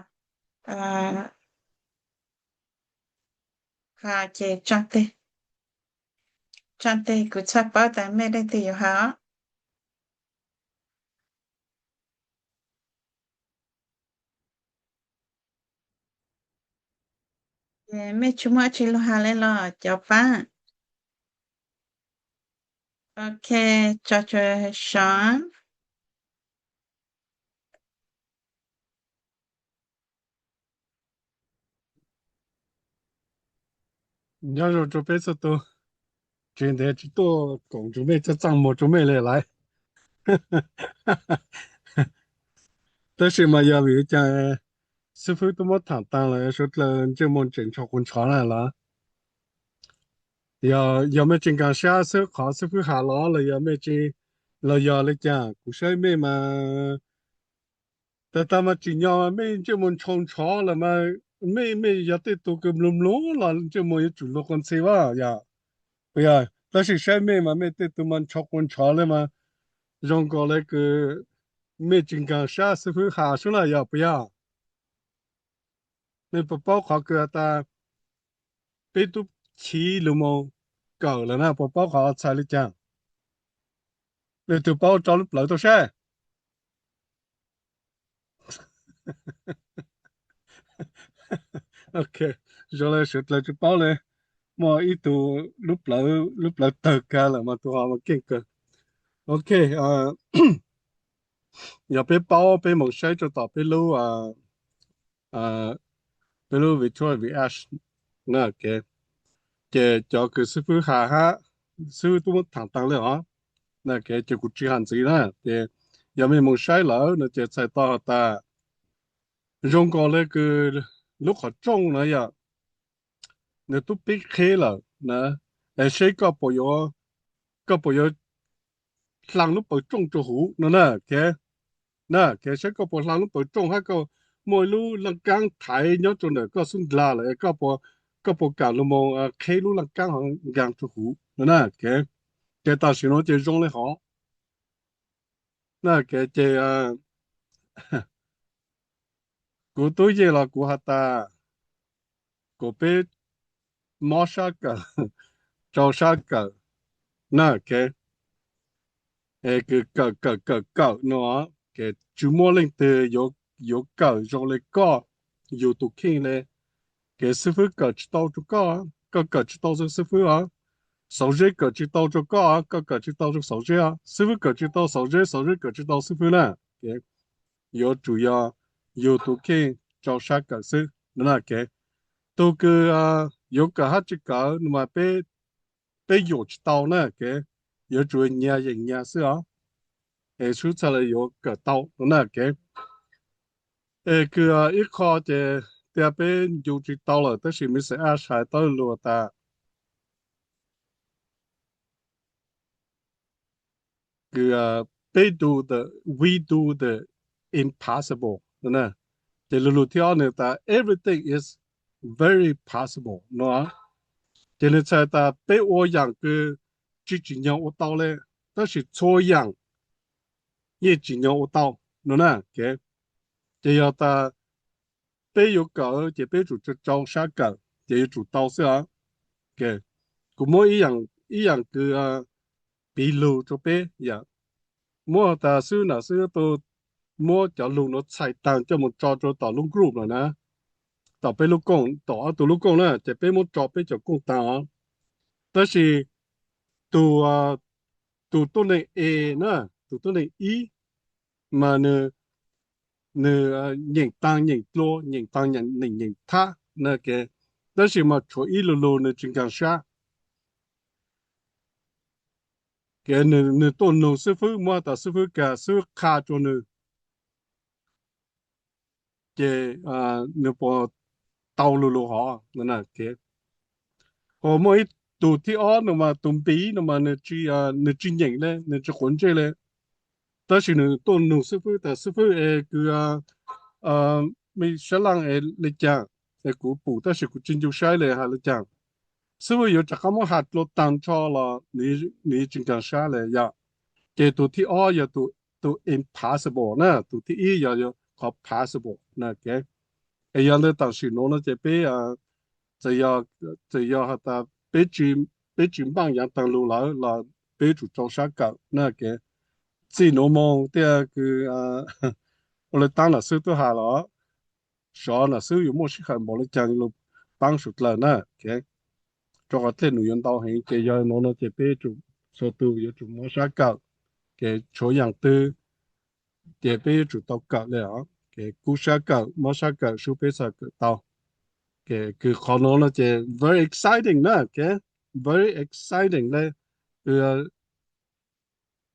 has ces tsaa teg, tsaa teg kuv txhaj paub tas mej leej twg yuav has os. Mej tsi muaj dlaab tsi lug has le los cov paab? Ok, tso tso soo. Nyob zoo rua peb txhua tug, tsis ntev tsis tuaj koom nrug mej txaj txaj muag rua mej le lawm. Tab sis mas yog vim li cas xib fwb tub muab thaam taag lawm suav dlawg ntsej muag tseem ntsho quas ntshov na los? Yog mej tsis nkaag sab xwb qhov xib fwb has los los yog mej tsis, los yog li cas kuv saib mej mas tag tag mas tsim nyog mej ntsej muag ntsho ntshov lawm mas mej, mej yog tej tug kws mloog mloog los ntsej muag yuav tsum luag quas ntxhi vaj yom. Puas yog? Tab sis saib mej mas mej tej tug mas ntsho quas ntshov le mas zoo nkaus le kws mej tsis nkaag sab xib fwb has sub na yog puas yog? Mej puas paub qhov kws has tas peb tub chiv lug moog kawm lawm na, puas paub qhov txhais li cas? Leej twg paub tso lub plawv tuaj saib. Ok, zoo li sawv dlawg tsis paub li, muaj ib tug lub plawv, lub plawv tawg kag lawm mas tus ho mas keej kawg. Ok, yog peb paub peb moog saib rua tom peb lub, peb lub Victoria Viash na, ces cov kws xib fwb has hab, xib fwb tub muab thaam taag le os na, ces kuv tsis has ntxiv na, ces yog mej moog saib lawm no ces txhais tau has tas zoo nkaus le kws lub qhov rooj na yog nws tub pib qheb lawm na, es seb koj puas yuav, koj puas yuav hlaang lub paws rooj rua huv no na, ok na, ok, seb koj puas hlaang lub paws rooj hab koj muaj ib lub laaj kaab thaiv nyob rua ntawm koj xub ndlag lawm, koj puas, koj puas kaam lug moog qheb lub laaj kaab ho nkaag rua huv no na, ok. Ces tam sim nuav ces zoo le hov na, ok, ces kuv tub yeej los kuv has tas kom peb mob sab kawm, rau sab kawm na, ok. Es kws kawm kawm kawm kawm no, ces tsis muaj leej twg yuav, yuav kawm zoo le koj, yug tus kheej le. Ces xib fwb kawm tsis tau rua koj, koj kawm tsis tau rua xib fwb os. Xauv zeb kawm tsis tau rua koj, koj kawm tsis tau rua xauv zeb os. Xib fwb kawm tsis tau xauv zeb, xauv zeb kawm tsis tau xib fwb na. Yuav tsum yog yug tus kheej rau sab kawm xwb no na, ok. Tug kws yuav kawm hab tsis kawm no mas peb, peb yuam tsis tau na, ok. Yuav tsum nyiag yeem nyiag xwb os, es sub txhaj le yuav kawm tau no na, ok. Es kws ib qho ces tias peb ncu tsis tau lawm tab sis Mister Ash hais tau lug tas kws peb do the, we do the impossible no na. Ces lug lug thib ob nws tas everything is very possible no. Ces nws txhais tas peb ua yaam kws tsis tsim nyog ua tau le, tab sis txhua yaam yeej tsim nyog ua tau no na, ok. Ces yog tas peb yuav kawm ces peb tsum rau sab kawm ces yuav tsum tau xwb os. Ok, kuv muab ib yaam, ib yaam kws piv lug rua peb yom. Muab tas xwb nam xwb tub muab cov lug nuav txhais taag coj moog tso rua tom lub group lawm na, tom peb lub kooj, tom ob tug lub kooj na, ces peb muab tso peb cov kooj taag os. Tab sis tus, tus tuab neeg A na, tus tuab neeg ib mas nws, nws nyeem taag nyeem dlua, nyeem taag nyeem, nyeem thab na, ok. Tab sis mas tshuav ib lu lug nws tsis nkaag sab. Ces nws, nws tuaj nug xib fwb, muab tas xib fwb kag, xib fwb qha rua nws, ces nws puas tau lu lug hov no na, ok. Ho muaj ib tug thib ob no mas tus npiv no mas nws tsis, nws tsis nyeem le, nws tsis quav ntsej le. Tab sis nws tuaj nug xib fwb tas xib fwb es kws me sab laj es le caag, es kuv pum tab sis kuv tsis ncu saib le has le caag. Xib fwb yuav rov qab muab has dlua taag nrho los nws tsis nkaag sab le yom. Ces tus thib ob yog tus, tus impossible na, tus thib ib yog, yog qhov possible na, ok. Es yog ntawd tam sim nuav no ces peb, txawm yog, txawm yog has tas peb tsis, peb tsis npaaj yaav taag lug lawm los peb yuav tsum rau sab kawm na, ok. Txij nuav moog thiaj kws ua le taab nam xwb tub has los sov nam xwb yuav muaj sij hawm npaum le caag lug paab suav dlawg na, ok. Rua qhov dlej num yuav ntau heev ces yog nuav no ces peb yuav tsum, txhua tug yuav tsum mob sab kawm, ces tshuav yaam twg ces peb yuav tsum tau kawm le os. Kub sab kawm mob sab kawm sub peb txhaj kawm tau. Kws qhov nuav no ces very exciting na, ok, very exciting le.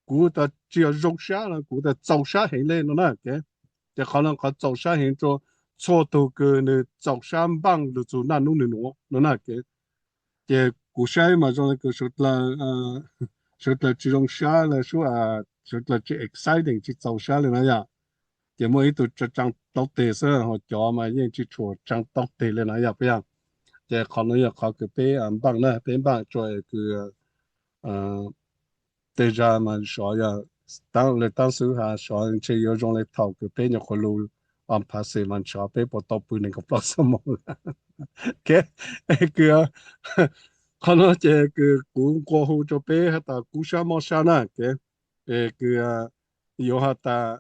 Kuv tas tsis yog zoo sab no, kuv tas txaus sab heev le no na, ok. Ces qhov no qhov txaus sab heev rua txhua tug kws nws txaus sab npaaj lug txug naj nub nwg nuav no na, ok. Ces kuv saib mas zoo le kws suav dlawg, suav dlawg tsis zoo sab le sub, suav dlawg tsis exciting tsis txaus sab le na yom. Ces muaj ib tug tsaa tsaa taub teg xwb ho cov mas yeej tsis tshua tsaa taub teg le na yom, puas yog? Ces qhov nuav yog qhov kws peb npaaj na, peb npaaj tsua kws tej zag mas sov yog le taab xwb has sov ntshe yuav zoo le thaum kws peb nyuam qhuav lug on pass mas sov peb puas tau pw nees nkaum plaub xuab moos. Ok, kws qhov nuav ces kws kuv nqua hu rua peb has tas kub sab mob sab na, ok. Kws yuav has tas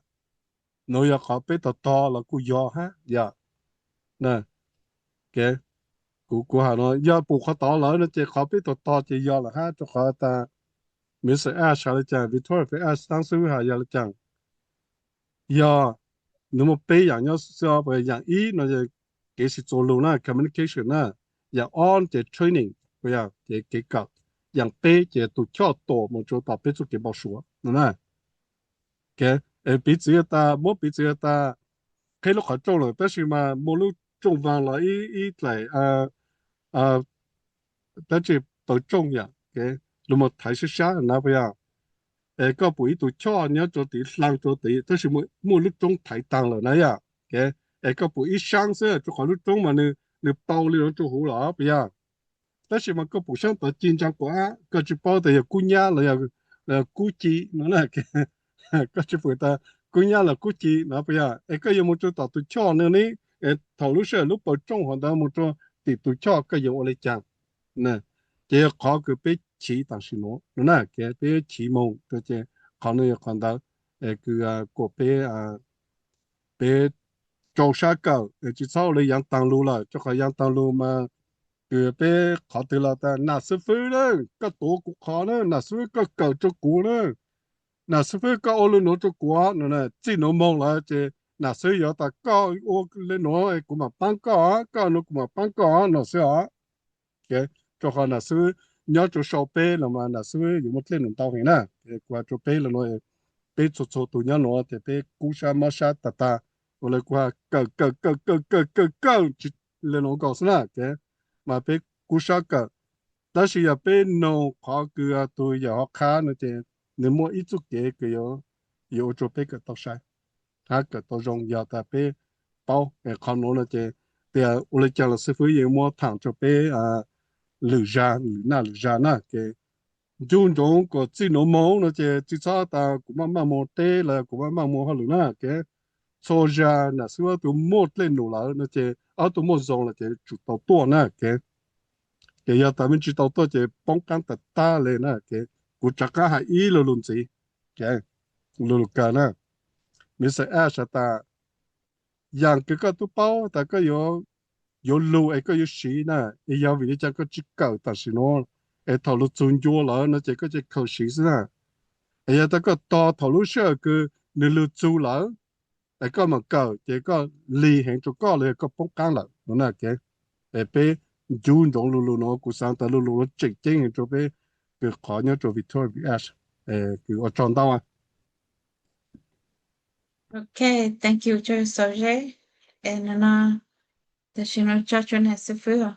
nuav yog qhov peb tog tog los kuj yog hab yom. Kuv, kuv hais no yog pum qhov tod lawm no ces qhov peb tos tos ces yog lawm hab, rua qhov tas Mister Ash has le caag, Victoria Ash xaab xwb has yog le caag. Yog nws muaj peb yaam nyob xwb, yaam ib no kev sib txuas lug na, communication na, yaam ob ces training, ces kev kawm, yaam peb ces tus choj tuam moog rua tom peb txuj kev npau suav no na. Piv txwv tas, muab piv txwv tas, qheb lub qhov rooj lawm tab sis mas muaj lub rooj vaag los ib, ib dlaim dab tsi, paws rooj yom, lug moog thaiv sab sab na puas yog? Es koj pum ib tug choj nyob rua tid, hlaang rua tid tab sis muaj lub roob thaiv taag lawm na yom. Es koj pum ib saab xwb rua qhov lub roob mas nws, nws paub li no rua huv lawm puas yog? Tab sis mas koj pum saab tod ci ntsaa quav, koj tsi paub tas yog kub nyab los yog kub ci no na. Koj tsi pum tas kub nyab los kub ci no puas yog? Es koj yuav moog rua tom tus choj no ne, thaum lub sij hawm lub paws rooj hov ntawd moog rua tim tus choj koj yuav ua le caag? Ces yog qhov kws peb chiv tam sim nuav no na, peb chiv moog rua ces qhov nuav yog qhov ntawd kws kuas peb, peb rau sab kawm, tsi txhob ua le yaav taag lug lawm, rua qhov yaav taag lug mas kws peb qhov twg los tas nam xib fwb na, koj tuav kuv qhov na, nam xib fwb koj kawm rua kuv na, nam xib fwb koj ua le nuav rua kuv no, txij nuav moog lawm ces nam xib fwb yuav tas koj ua le nuav kuv mam paab koj, koj nuav kuv mam paab koj no xwb os. Rua qhov nam xib fwb nyob rua sau peb los mas nam xib fwb yuav muaj dlej num ntau heev na. Kuv has rua peb le nuav, peb txhua txhua tug nyob nuav tes peb kub sab mob sab tag tag, ua le kuv has kawm kawm kawm kawm kawm kawm kawm tsi le nuav nkaus xwb na, mas peb kub sab kawm. Tab sis yog peb noog qhov kws tug yawm hov qha no ces nws muaj ib txuj kev kws yuav ua rua peb kawm tau sai hab kawm tau zoo yog tas peb paub qhov nuav no ces tias ua le caag los xib fwb yeej muab thaam rua peb lwm zag, lwm naj lwm zag na. Ces ncu ntsoov kuas txij nuav moog no ces tsi txhob tas kuv maj maj moog teb los kuv maj maj moog hauj lwm na. Ces txhua zag nam xib fwb ob tug muaj dlej num lawm no ces ob tug muaj zoo lawm ces tsum tau tuaj na. Ces yog tas mej tsi tau tuaj ces poob qaab tag tag le na. Ces kuv rov qaab hais ib lu lug ntxiv, lu lug kawg na. Mister Ash has tas yaam kws koj tub paub tas koj yuav, yuav lug es koj yuav siv na, es yog vim le caag koj tsi kawm tam sim nuav, es thaum lug txug ncua lawm no ces koj cia khaws siv xwb na. Es yog tas koj tog thaum lub sij hawm kws nwg lug txug lawm, es koj mam kawm ces koj lig heev rua koj los yog koj poob qaab lawm no na. Es peb ncu ntsoov lu lug nuav, kuv xaav tas lu lug nuav tseem ceeb heev rua peb kws qhov nyob rua Victoria Ash, kws ua tsaug ntau. Ok, thank you Soj Zeb. Es no, tam sim no tso tsua nam xib fwb os.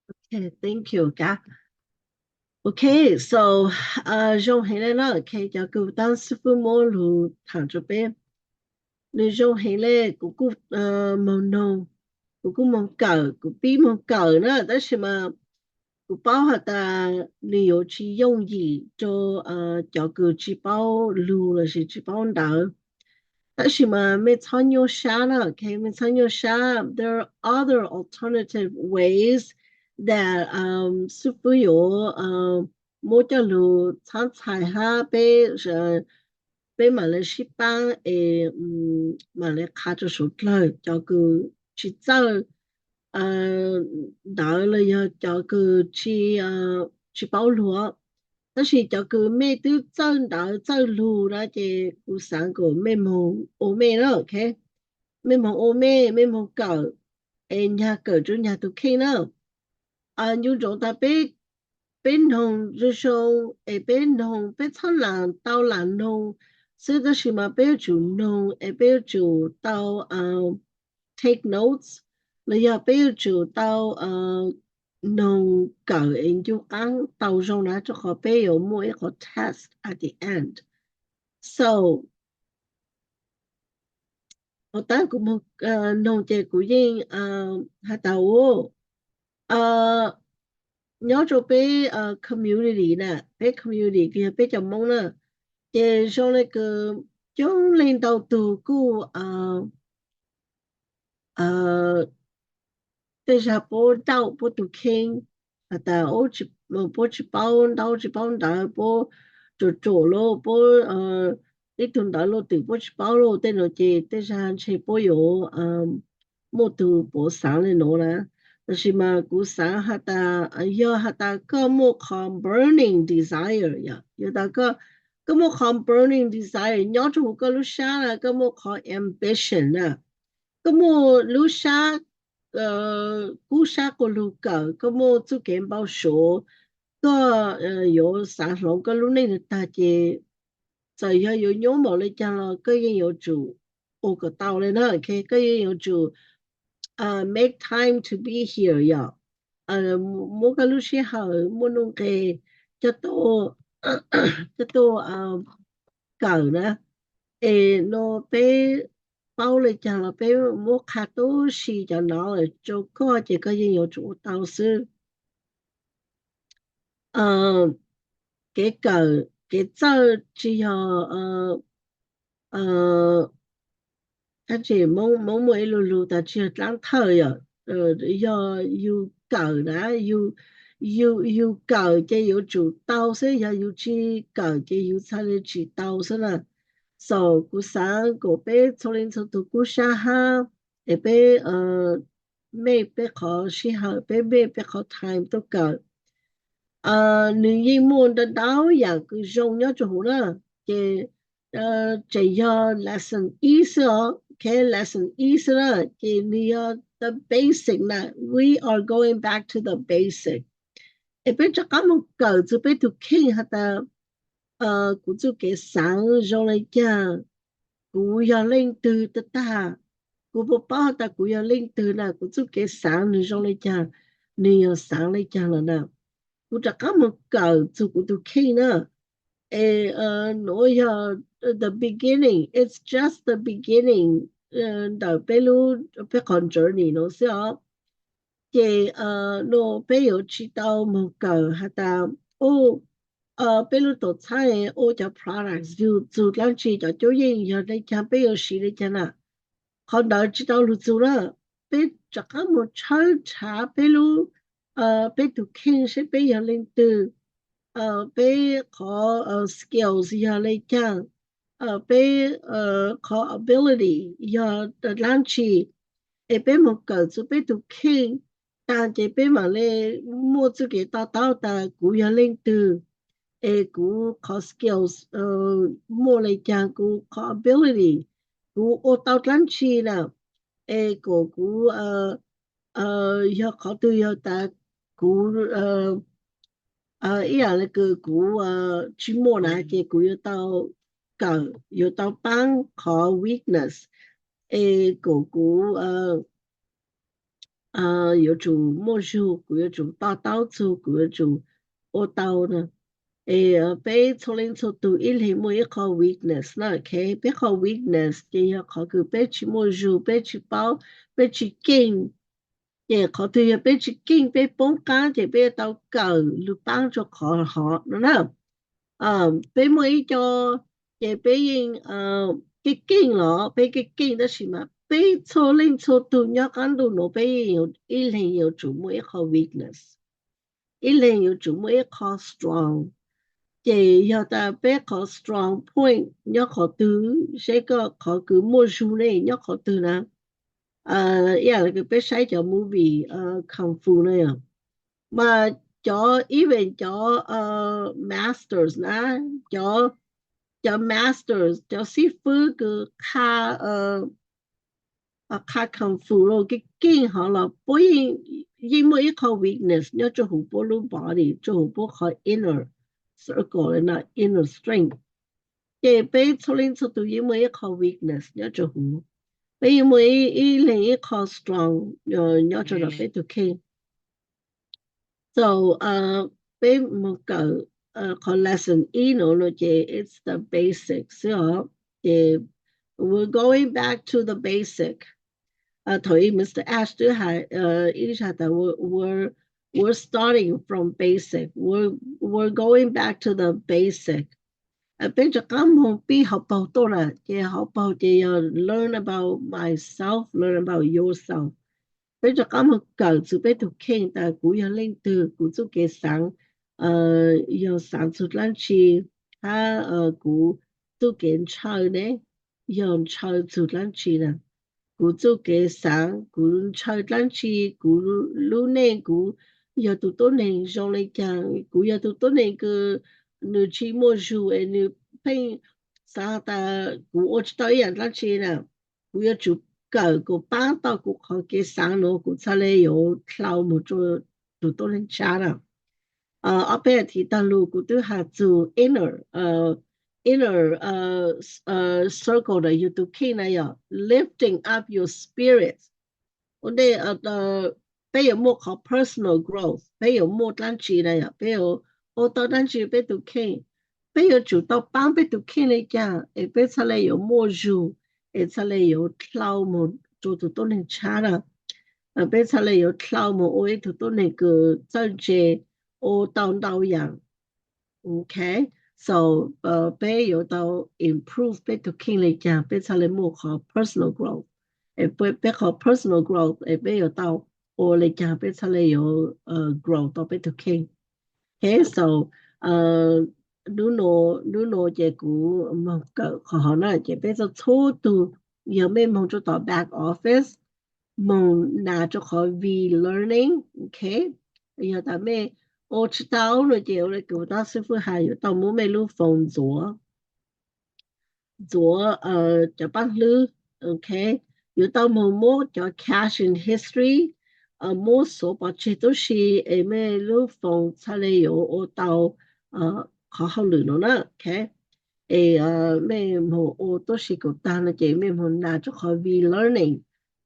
Ok, thank you kab. Ok, so zoo heev le na, ok, cov kws taab xib fwb muab lug thaam rua peb, nwg zoo heev le. Kuv kuj moog noog, kuv kuj moog kawm, kuv pib moog kawm na, tab sis mas kuv paub has tas nwg yuav tsi yooj yim rua cov kws tsi paub lug lossis tsi paub ntawv. Tab sis mas mej txhob nyuaj sab na, ok, mej txhob nyuaj sab. There are other alternative ways that xib fwb yuav muab coj lug txhab txhais hab peb, peb mam le sib paab es mam le qha rua suav dlawg cov kws tsi txawj ntawv los yog cov kws tsi, tsi paub lug. Tab sis cov kws mej twb txawj ntawv txawj lug na ces kuv xaav kom mej moog ua mej na, ok, mej moog ua mej, mej moog kawm, es nyag kawm rua nyag tug kheej na. Ncu ntsoov tas peb, peb noog zoo zoo, es peb noog, peb txhob lam tau lam noog xwb, tab sis mas peb yuav tsum noog es peb yuav tsum tau take notes, los yog peb yuav tsum tau noog kawm es ncu qaab tau zoo na, rua qhov peb yuav muaj ib qhov test at the end. So ua taab kuv moog noog ces kuv yeej has tas ua nyob rua peb community na, peb community kws yog peb cov Moob na, ces zoo le kws coob leej ntau tug kuj tej zag puab doubt puab tug kheej, has tas puab tsi paub ntaub tsi paub ntawv, puab ruam ruam lawm, puab ib tug ntawv luaj twm puab tsis paub lawm tej no ces tej zag ntshe puab yuav muaj tug puav xaav le nuav na. Tab sis mas kuv xaav has tas, yog has tas koj muaj qhov burning desire, yog tas koj muaj qhov burning desire nyob rua huv koj lub sab na, koj muaj qhov ambition na, koj muaj lub sab kub sab quas lug kawm, koj muaj txuj kev npau suav, koj yuav xaav hloov koj lub neej tag ces txawm yog yuav nyuaj npaum le caag los koj yeej yuav tsum ua kom tau le na. Koj yeej yuav tsum make time to be here, yog muab koj lub sij hawm muaj nuj nqes coj tuaj kawm na. Es no peb paub le caag los peb muab qha tub si cov no rua koj ces koj yeej yuav tsum ua tau xwb. Kev kawm kev txawj tsis yog tab sis Moob muaj ib lu lug tas tsis yog dlaab thawj, yog yus kawm na, yus kawm ces yuav tsum tau xwb, yog yus tsis kawm ces yus txhaj le tsis tau xwb na. So kuv xaav kom peb txhua leej txhua tug kub sab hab es peb mej peb qhov sij hawm, peb mej peb qhov time tuaj kawm. Nws yeej muaj ntau ntau yaam kws zoo nyob rua huv na, ces tseem yog lesson ib xwb os, ok, lesson ib xwb na, ces nws yog the basic na, we are going back to the basic. Es peb rov qab moog kawm txug peb tug kheej has tas kuv txuj kev xaav zoo le caag, kuv yog leej twg tag tag, kuv puas paub has tas kuv yog leej twg na, kuv txuj kev xaav nwg zoo le caag, nwg yog xaav le caag lawm na. Kuv rov qab moog kawm txug kuv tug kheej na. Es nuav yog the beginning, it's just the beginning ntawm peb lub, peb qhov journey no xwb os. Ces no peb yuav tsis tau moog kawm has tas, o, peb lub tuam txhab ua cov products yug txug dlaab tsi, cov cuab yeej yog le caag, peb yuav siv le caag na. Qhov ntawd tsis tau lug txug na. Peb rov qab moog tshawb nrhav peb lub, peb tug kheej seb peb yog leej twg, peb qhov skills yog le caag, peb qhov ability yog dlaab tsi. Es peb moog kawm txug peb tug kheej taag ces peb maam le muaj txuj kev to taub tas kuv yog leej twg, es kuv qhov skills muaj le caag, kuv qhov ability, kuv ua tau dlaab tsi na, es kom kuv yog qhov twg yog tas kuv ib yaam le kws kuv tsis muaj na ces kuv yuav tau kawm, yuav tau paab qhov weakness, es kom kuv yuav tsum muaj zug, kuv yuav tsum to taub txug, kuv yuav tsum ua tau na. Es peb txhua leej txhua tug ib leeg muaj ib qho weakness na, ok, peb qho weakness ces yog qhov kws peb tsis muaj zug, peb tsis paub, peb tsis keej. Ces qhov twg yog peb tsis keej, peb poob qaab ces peb yuav tau kawm lug paab rua qhov hov no na. Peb muaj ib co, ces peb yeej keej keej los peb keej keej, tab sis mas peb txhua leej txhua tug nyob qaab ntuj nuav peb yeej ib leeg yuav tsum muaj ib qho weakness, ib leeg yuav tsum muaj ib qho strong. Ces yog tas peb qhov strong point nyob qhov twg, seb koj qhov kws muaj zug ne nyob qhov twg na. Ib yaam le kws peb saib cov movie kung fu na, mas cov, even cov masters na, cov, cov masters, cov xib fwb kws qha, qha kung fu los keej keej hov los puab yeej muaj ib qho weakness nyob rua huv puab lub body, rua huv puab qhov inner circle, inner strength. Ces peb txhua leej txhua tug yeej muaj ib qho weakness nyob rua huv, peb yeej muaj ib leeg ib qho strong nyob rua ntawm peb tug kheej. So peb moog kawm qhov lesson ib no no ces it's the basic xwb os. Ces we're going back to the basic. Thaum ub Mister Ash twb has, ib has tas we're, we're starting from basic, we're, we're going back to the basic. Peb rov qaab moog pib hauv paug tuaj na, ces hauv paug ces yog learn about myself, learn about yourself. Peb rov qaab moog kawm txug peb tug kheej tas kuv yog leej twg, kuv txuj kev xaav yog xaav txug dlaab tsi, hab kuv txuj kev ntshaw ne yog ntshaw txug dlaab tsi na? Kuv txuj kev xaav, kuv ntshaw dlaab tsi? Kuv lub neej kuv yog tug tuab neeg zoo le caag? Kuv yog tug tuab neeg kws nwg tsi muaj zug es nwg pheej xaav tas kuv ua tsi tau ib yaam dlaab tsi na. Kuv yuav tsum kawm kuas paab tau kuv qhov kev xaav nuav kuv txhaj le yuav dlhau moog rua tug tuab neeg tshaab na. Ob peb as thiv taag lug kuv twb has txug inner, inner circle na, yug tug kheej na yog lifting up your spirits. Ua ntej peb yuav muaj qhov personal growth, peb yuav muaj dlaab tsi na yog peb yuav ua tau dlaab tsi peb tug kheej. Peb yuav tsum tau paab peb tug kheej le caag es peb txhaj le yuav muaj zug, es txhaj le yuav dlhau moog rua tug tuab neeg tshaab na. Peb txhaj le yuav dlhau moog ua ib tug tuab neeg kws txawj ntse, ua tau ntau yaam. Ok, so peb yuav tau improve peb tug kheej le caag peb txhaj le muaj qhov personal growth. Peb qhov personal growth es peb yuav tau ua le caag peb txhaj le yuav grow tau peb tug kheej. Ok, so hnub nuav ces kuv moog kawm qhov hov na ces peb txhua txhua tug, yog mej moog rua tom back office, moog nas rua qhov V learning, ok. Yog tas mej ua tsi tau no ces ua le kws tub xib fwb has, yuav tau muab mej lub foos ntxuav, ntxuav cov paab hlwb, ok. Yuav tau moog muab cov cache in history, muab xuav pov tseg tub si, es mej lub foos txhaj le yuav ua tau qhov hauj lwm no na, ok. Es mej moog ua tub si kuas taag no ces mej moog nas rua qhov V learning,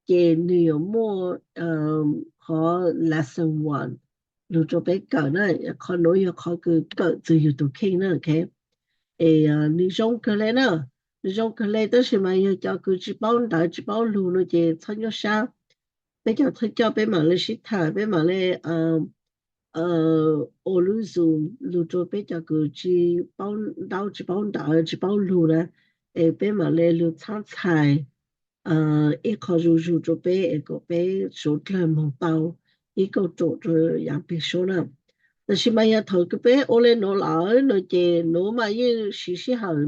ces nwg yuav muaj qhov lesson one lug rua peb kawm na. Qhov nuav yog qhov kws kawm txug yug tug kheej na, ok. Es nwg zoo kawg le na, nwg zoo kawg le, tab sis mas yog cov kws tsi paub ntawv tsi paub lug no ces txhob nyuaj sab. Peb cov thawj coj peb maam le sib tham, peb maam le ua lub Zoom lug rua peb cov kws tsi paub ntaub tsi paub ntawv tsi paub lug na, es peb maam le lug txhab txhais ib qho zuj zug rua peb es kom peb suav dlawg moog tau ib kauj ruam rua yaav peg suab na. Tab sis mas yog thaum kws peb ua le nuav lawm no ces nuav mas yeej siv sij hawm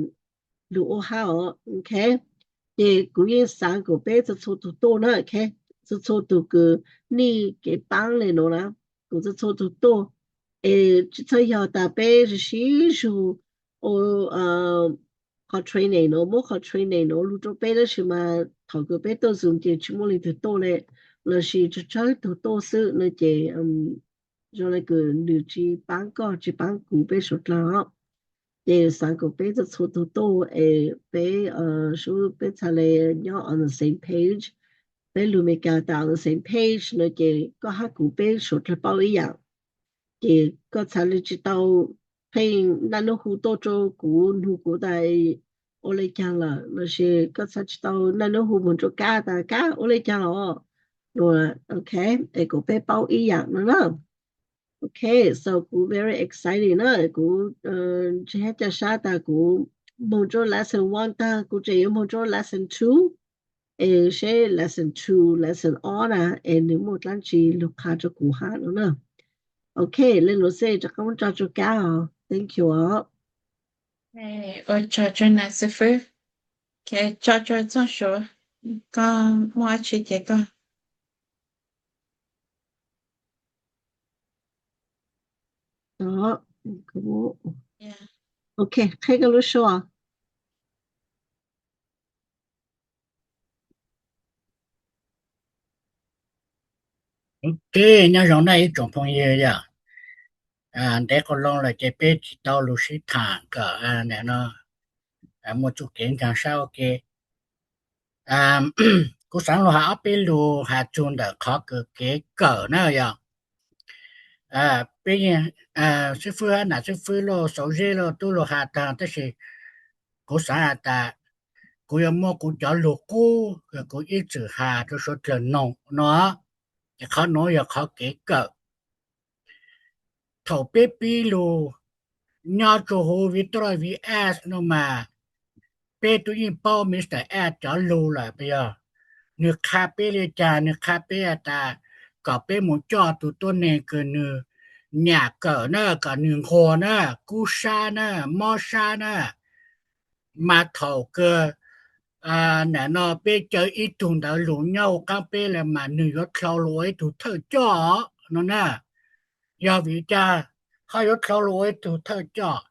lug ua hab os, ok. Ces kuv yeej xaav kuas peb txhua txhua tug tuaj na, ok, txhua txhua tug kws nij kev paab le nuav na, kuas txhua txhua tug tuaj, es tsi txhaj yog tas peb siv sib zug ua qhov training nuav, muab qhov training nuav lug rua peb, tab sis mas thaum kws peb tuaj Zoom ces tsi muaj leej twg tuaj le, lossis tsawg tsawg tug tuaj xwb no ces zoo le kws nws tsi paab koj tsi paab kuv peb suav dlawg os. Ces xaav kuas peb txhua txhua tug tuaj es peb sub peb txhaj le nyob on the same page. Peb lug Meskas tas on the same page no ces koj hab kuv peb suav dlawg paub ib yaam. Ces koj txhaj le tsi tau pheej naj nub hu tuaj rua kuv nug kuv tas ua le caag lawm, lossis koj txhaj tsi tau naj nub hu moog rua Kab tas Kab ua le caag los, ok, es kuas peb paub ib yaam no na. Ok, so kuv very excited na, kuv ntsej hab ca sab tas kuv moog rua lesson one tag kuv tseem yuav moog rua lesson two, es seb lesson two, lesson ob na es nwg muaj dlaab tsi lug qha rua kuv hab no na. Ok, le nuav xwb rov qaab muab tso rua Kab os. Thank you os. Ua tsaug rua nam xib fwb. Tso rua Txooj Suav, koj muaj dlaab tsi ces koj. Ok, qheb koj lub suab. Ok, nyob zoo na ib tsoom phooj ywg yom. Ntev qas loo lawm ces peb tsis tau lug sib tham kawm no, muaj txuj kev ncaag sab ua ke. Kuv xaav lug has ob peb lug has txug ntawm qhov kws kev kawm na yog. Peb xib fwb hab nam xib fwb lauj, Xauv Zeb lauj, tub lug has taag, tab sis kuv xaav has tas kuv yuav muab kuv cov lug qub kuv ib txwm has rua suav dlawg noog no, ces qhov nuav yog qhov kev kawm. Thaum peb pib lug nyob rua huv Victoria V S no mas, peb tub yeej paub Mister S cov lug lawm, yog nwg qha peb le caag, nwg qha peb has tas kom peb mus coj tug tuab neeg kws nwg nyam kawm na, kom nwg nquag na, kub sab na, mob sab na, mas thaum kawg nim no peb caw ib tug ntawd los nyob hauv qab peb lawm mas nws yuav dlhau los ua ib tug thawj coj no na. Yog vim li cas ho yuav dlhau los ua ib tug thawj coj?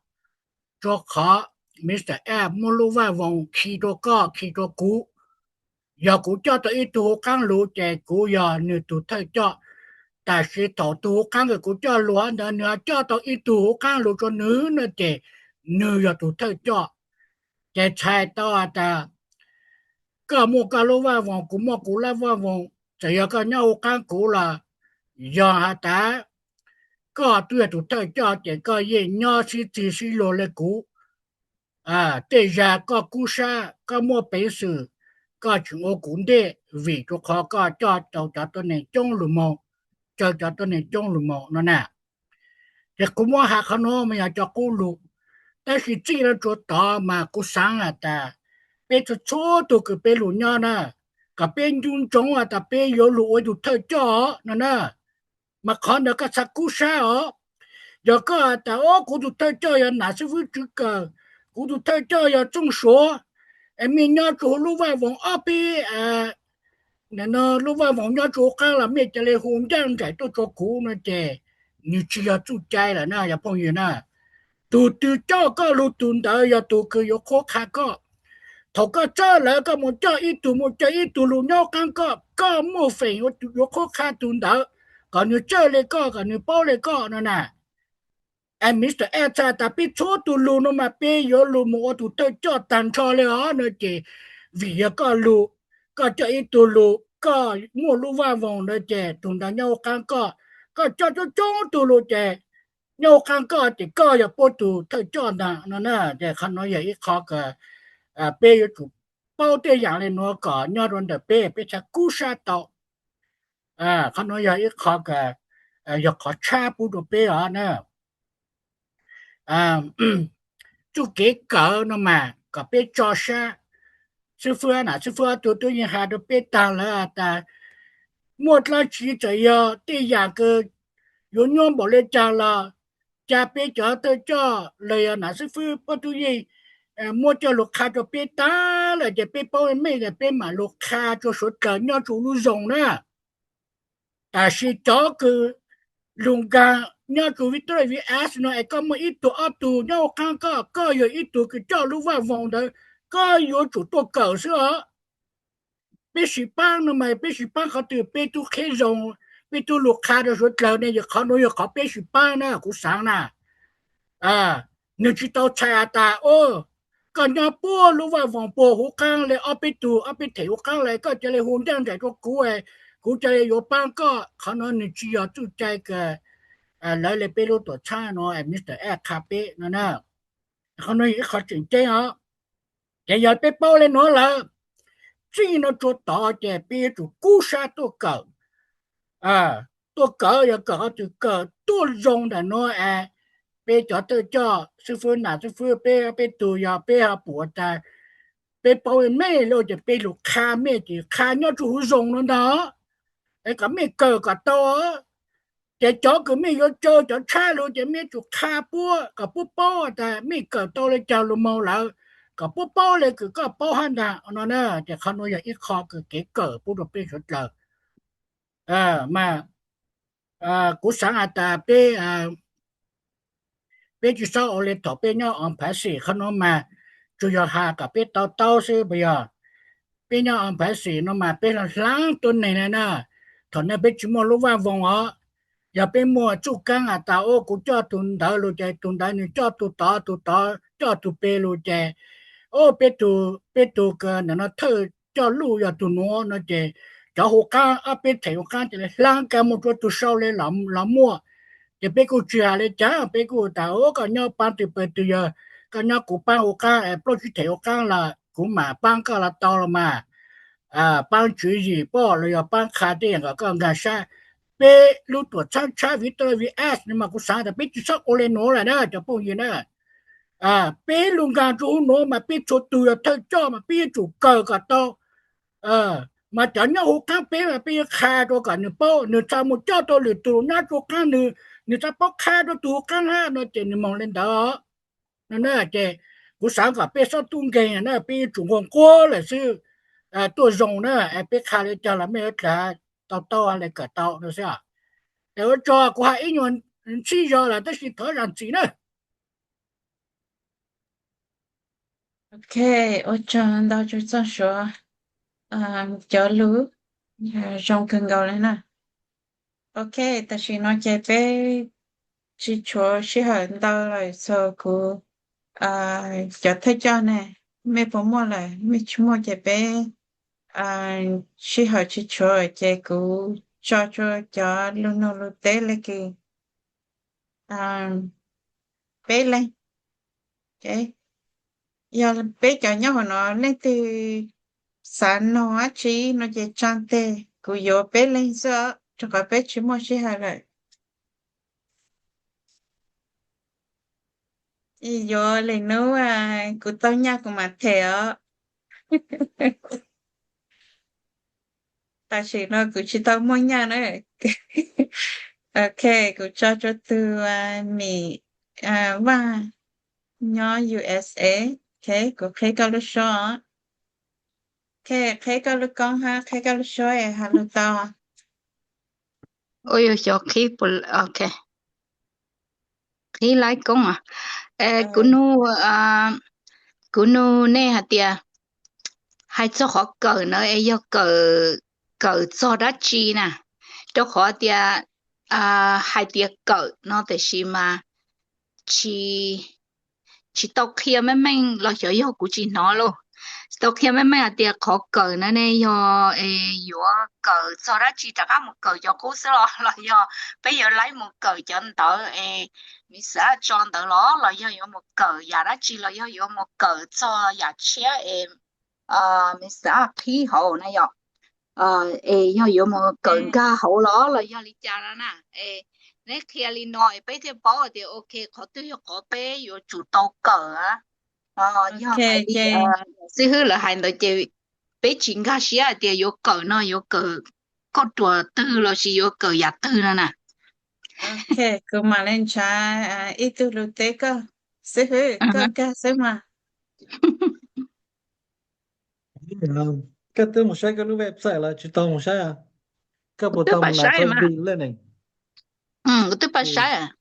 Rua qhov Mr F muaj lub vaj voos khi rua koj khi rua kuv. Yog kuv coj tau ib tug hauv qaab lug ces kuv yog nwg tug thawj coj. Tam sis thaum tug hauv qaab kws kuv coj lug ntawd nws ho coj tau ib tug hauv qaab lug rua nws no ces nws yog tug thawj coj. Ces txhais tau has tas koj muaj koj lub vaj voos, kuv muaj kuv lub vaj voos. Txawm yog koj nyob hauv qaab kuv los yog has tas koj tub yog tug thawj coj ces koj yeej nyob sib txig sib luag le kuv. Tej zag koj kub sab, koj muaj peev xwm, koj tseem ua kuv ntej vim rua qhov koj coj tau cov tuab neeg coob lug moog, caw cov tuab neeg coob lug moog no na. Ces kuv muab has qhov nuav mas yog cov qub lug, tab sis txij no rua tod mas kuv xaav has tas peb txhua txhua tug kws peb lug nyob na, kom peb nco ntsoov has tas peb yuav lug ua ib tug thawj coj no na. Mas qhov ntawd koj txhob kub sab os. Yog koj has tas o kuv tug thawj coj yog nam xib fwb Tswv Kawm, kuv tug thawj coj yog Txooj Suav, es mej nyob rua huv lub vaj voos ob peb lub vaj voos nyob rua huv qaab los mej ca le hu ncaaj nraim tuaj rua kuv no ces nws tsis yog txuj cai lawm na yog phooj ywg na. Tug twg coj koj lug tug ntawd yog tug kws yuav qhuab qha koj. Thaum koj txawj lawm koj mus coj ib tug, mus coj ib tug lug nyob huv qaab koj, koj muaj feem yuav qhuab qha tug ntawd kom nws txawj le koj, kom nws paub le koj no na. Mr F txhais tas peb txhua tug lug no mas peb yuav lug mus ua tug thawj coj taag nrho le os no ces vim yog koj lug, koj coj ib tug lug, koj muaj lub vaj voos ntawd ces tug ntawd nyob huv qaab koj. Koj coj coob coob tug lug ces nyob huv qaab koj ces koj yog puab tug thawj coj ntag no na. Ces qhov nuav yog ib qho kws peb yuav tsum paub tej yaam le nuav kom nyob rua ntawm peb, peb txhob kub sab tau. Qhov nuav yog ib qho kws yog qhov tshab pub rua peb os na. Txuj kev kawm no mas kom peb tso sab. Xib fwb nam xib fwb ob tug tub yeej has rua peb taag lawm tas muaj dlaab tsi txawm yog tej yaam kws yuav nyuaj npaum le caag los ca peb cov thawj coj los yog nam xib fwb puab tub yeej muab coj lug qha rua peb taag lawm ces peb paub mej, peb maam lug qha rua suav dlawg nyob rua lub zog na. Tam sim cov kws lug nkaag nyob rua Victoria V S no es koj muaj ib tug ob tug nyob huv qaab koj, koj yog ib tug kws coj lub vaj voos ntawd, koj yuav tsum tuaj kawm xwb os. Peb sib paab no mas peb sib paab qhov twg? Peb tub qheb zoo, peb tub lug qha rua suav dlawg ne, yog qhov nuav yog qhov peb sib paab na kuv xaav na. Nwg tsis tau txhais has tas o koj nyob puag lub vaj voos puag huv qaab le ob peb tug, ob peb them huv qaab le koj ca le hu ncaaj nraim rua kuv, kuv ca le yuav paab koj. Qhov nuav nwg tsis yog txuj cai kws lawv le peb lub tuam txhab nuav Mr F qha peb no na. Qhov nuav yog ib qho tseem ceeb os. Ces yog peb paub le nuav lawm, txij nuav rua tod ces peb yuav tsum kub sab tuaj kawm. Tuaj kawm yog kawm qhov twg? Kawm tuaj zoo ntawm nuav es peb cov thawj coj xib fwb nam xib fwb peb, peb tug yog peb ho pum tas peb paub mej lawm ces peb lug qha mej, ces qha nyob rua huv zog nuav ntag, es kom mej kawm kom tau. Ces cov kws mej yuav caw cov tshab lug ces mej yuav tsum qha puab kom puab paub tas mej kawm tau le caag lug moog lawm, kom puab paub le kws koj paub hab ntag no na. Ces qhov nuav yog ib qho kws kev kawm pub rua peb suav dlawg. Mas kuv xaav has tas peb, peb tsis xob ua le thaum peb nyob on phav xim, qhov nuav mas tsuas yog has kom peb tau taub xwb puas yog? Peb nyob on phav xim no mas peb hlaav hlaav tuab neeg na na. Thaum no peb tsis muaj lub vaaj voog os. Yog peb muaj txuj kaab has tas, o, kuv coj tug ntawd lug ces tug ntawd nws coj tug tod, tug tod coj tug pem lug ces, o, peb tug, peb tug kws nim no thawj coj luj yog tug nuav no ces cov huv qaab, ob peb them huv qaab ces hlaav kag mus rua tug sau le los muaj. Ces peb kuj tsis has le caag, peb kuj tas, o, koj nyob paab twg pawg twg, yog koj nyob kuv paab huv qaab plaub tsib them huv qaab los kuv mam paab koj los tau los mas. Paab tswv yim pab los yog paab qha tej yaam kom koj nkaag sab. Peb lub tuam txhab tshab Victoria V S no mas kuv xaav tas peb tsis txhob ua le nuav lawm na cov phooj ywg na. Peb lug nkaag rua huv nuav mas peb txhua tug yog thawj coj mas peb yuav tsum kawm kom tau. Mas cov nyob huv qaab peb mas peb yuav qha rua kom nws paub, nws txhaj mus coj tau lwm tug nyob rua qaab nws, nws txhaj paub qha rua tug huv qaab hab no ces nws moog le ntawd. No ces Kuv xav kom peb sab tub nkeeg na peb yuav tsum nquag nquag lawm xwb, tuaj zoo na, es peb qha li cas los mej yuav tau tau le kawm tau no xwb. Es ua tsaug, kuv hais ib nyuag ntsib zog lawm tab sis thov zam txim na. Ok, ua tsaug ntau rau txoj suav cov lus, zoo kawg nkaus li na. Ok, tam sim no ces peb tsis tshuav sij hawm ntau lawm, so kuv cov thawj coj ne, mej puas muaj lawm, mej tsis muaj ces peb sij hawm tsis tshuav ces kuv tso rua cov lus nug lus teb le kws peb leeg. Yog peb cov nyob hauv no leej twg xav nug dab tsi no ces tsaa teg, kuv yuav peb leeg xwb os, rau qhov peb tsis muaj sij hawm lawm. Yuav li hnub kuv tau nyaj kuv mam them os. Tam sim no kuv tsis tau muaj nyaj na. Ok, kuv tso rua tug Mim Vaj nyob U S A. Ok, kuv qhib koj lub suab. Ok, qhib koj lub koob hab qhib koj lub suab es has lug tau. Ua yog xyov qhib, ok, qhib laib koob. Kuv nug, kuv nug nej hais tias, hais txog qhov kawm na es yog kawm txog dab tsi na? Rau qhov tias hais tias kawm no tiam sis mas tsis, tsis tau qhia meej meej los xyov yog kuv tsis hnov lauj. Tsis tau qhia meej meej hais tias qhov kawm na ne yog yuav kawm txog dab tsi, rov qab mus kawm cov qub xwb los, los yog peb yuav laib mus kawm cov ntawv es Mim Xab tso ntawd los, los yog yuav mus kawm yam dab tsi, los yog yuav mus kawm txog yam tshiab es Mim Xab qhib hauv na yom, es yog yuav mus kawm nkag hauv los, los yog li cas no na? Es neb qhia li no es peb thiaj paub tias ok qhov twg yog qhov peb yuav tsum tau kawm. Yog hais li xib hwb lawv hais ntawd ces peb tsis nkag siab hais tias yuav kawm no yuav kawm kauj ruam twg los sis yuav kawm yam twg no na. Ok, kuv mam li nrhav ib tug lus teb koj, xib hwb, koj nkag xwb mas. Koj twb mus saib koj lub website los tsis tau mus saib? Koj puas tau mus nas tau vi learning? Kuv twb pab saib.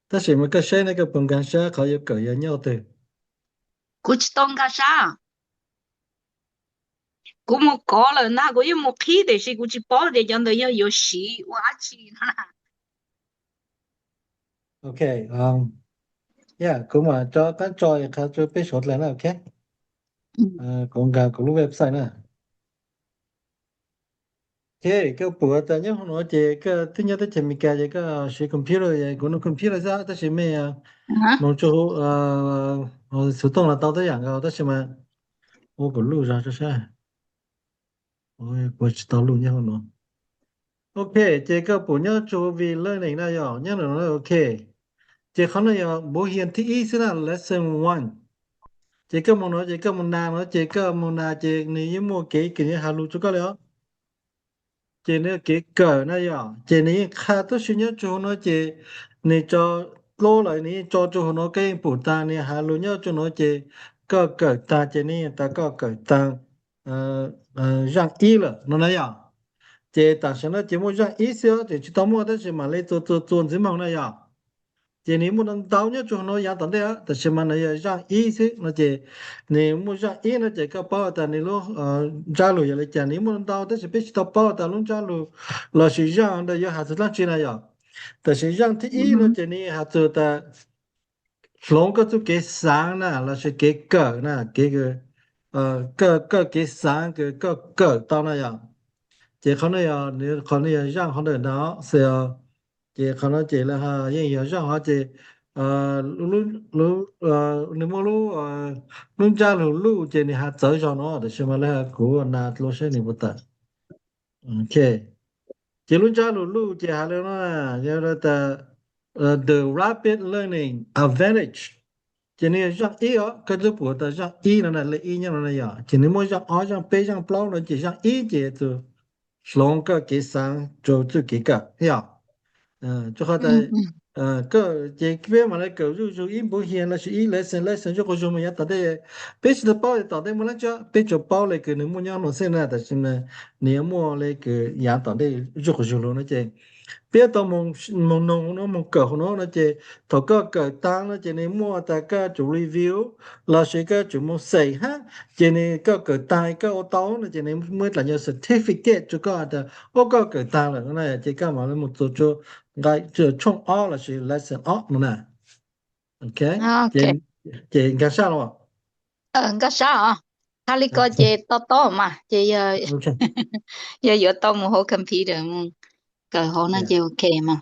Tab sis mas koj saib ne koj puas nkag siab qhov yuav kawm yog nyob twg? Kuv tsis tau nkag siab. Kuv mus kov lawm ntag, kuv yeej mus qhib tiam sis kuv tsis paub tias cov ntawd yog yuav siv ua dab tsi no na. Ok, kuv mam tso qab tso qha rau peb suav dlawg na, ok. Kuv nkag kuv lub website na. Ok, koj pum tas nyob hauv no ces koj twb nyob teb chaws Amelikas ces koj siv computer, kuv nug computer xwb tab sis mej mus tsu xov tooj los tau tib yam nkaus tab sis mas ua kuv luj zog saib, kuv tsis tau luj nyob hauv no. Ok, ces koj pum nyob tsu vi learning na yom, nyob no, ok. Ces qhov no yog npuv hias thib ib xwb na, lesson one. Ces koj mus no ces koj mus nas no ces koj mus nas ces nws yeej muaj kev kws nws has lus rau koj li os. Ces nws kev kawm na yom, ces nws yeej qha tub si nyob tsu hauv no ces nws tso dlub lawm nws yeej tso tsu hauv no, koj yeej pum tas nws has lus nyob tsu no ces koj kawm tag ces nws yeej tas koj kawm tag zaaj ib lawm no na yom. Ces tam sim no ces muaj zaaj ib xwb os, tseem tsis tau muaj tab sis mam li txua txua txua ntxiv moog na yom. Ces nws muaj ntau nyob tsu hauv no yav tom ntej, tab sis mas nws yog zaaj ib xwb no ces nws muaj zaaj ib no ces koj paub tas nws lub ntsab lug yog li cas. Nws muaj ntau tab sis peb tsis tau paub tas lub ntsab lug lossis zaaj ntawd yuav has txug dlaab tsi na yom. Tab sis zaaj thib ib no ces nws has txug tas hloov koj txuj kev xaav na lossis kev kawm na, kev kawm, koj kev xaav kws koj kawm tau na yom. Ces qhov no yog, qhov no yog zaaj qhov ntawm no xwb. Ces qhov no ces lawv yeej yog zaaj hov ces nws muaj lub ntsab lug luj ces nws has txawv zog no, tab sis mas lawv kuv nas dlua saib nws puas tawm. Ces lub ntsab lug luj ces has li no, yog tas the rapid learning advantage. Ces nws yog zaaj ib os, koj twb pum tas zaaj ib no na, lej ib nyob no na yom. Ces nws muaj zaaj ob, zaaj peb, zaaj plaub no ces zaaj ib ces txug hloov koj kev xaav rua txuj kev kawm yom. Rua qhov tas Koj ces peb mam li kawm zuj zus ib npuv hias lossis ib lesson lesson zuj quas zug mus yav tom ntej. Peb tsis tau paub tias tom ntej muaj dab tsi, peb tsuas paub li kws nws muaj nyob no xwb na, tab sis mas nws yuav muaj li kws yav tom ntej zuj quas zug lug no ces peb tau mus noog no mus kawm hauv no no ces thaum koj kawm tag no ces nws muaj tas koj tsum review lossis koj tsum mus xeem hab ces nws koj kawm tag koj ua tau no ces nws muaj ib dlaim certificate rua koj tas ua koj kawm tag lawm no ces koj mam li mus txug rua nqai tshooj ob lossis lesson ob no na. Ok, ces nkag sab los? Nkag sab os. Tag li ko ces to taub mas ces yog yuav tau mus hauv computer mus kawm hauv no ces ok mas.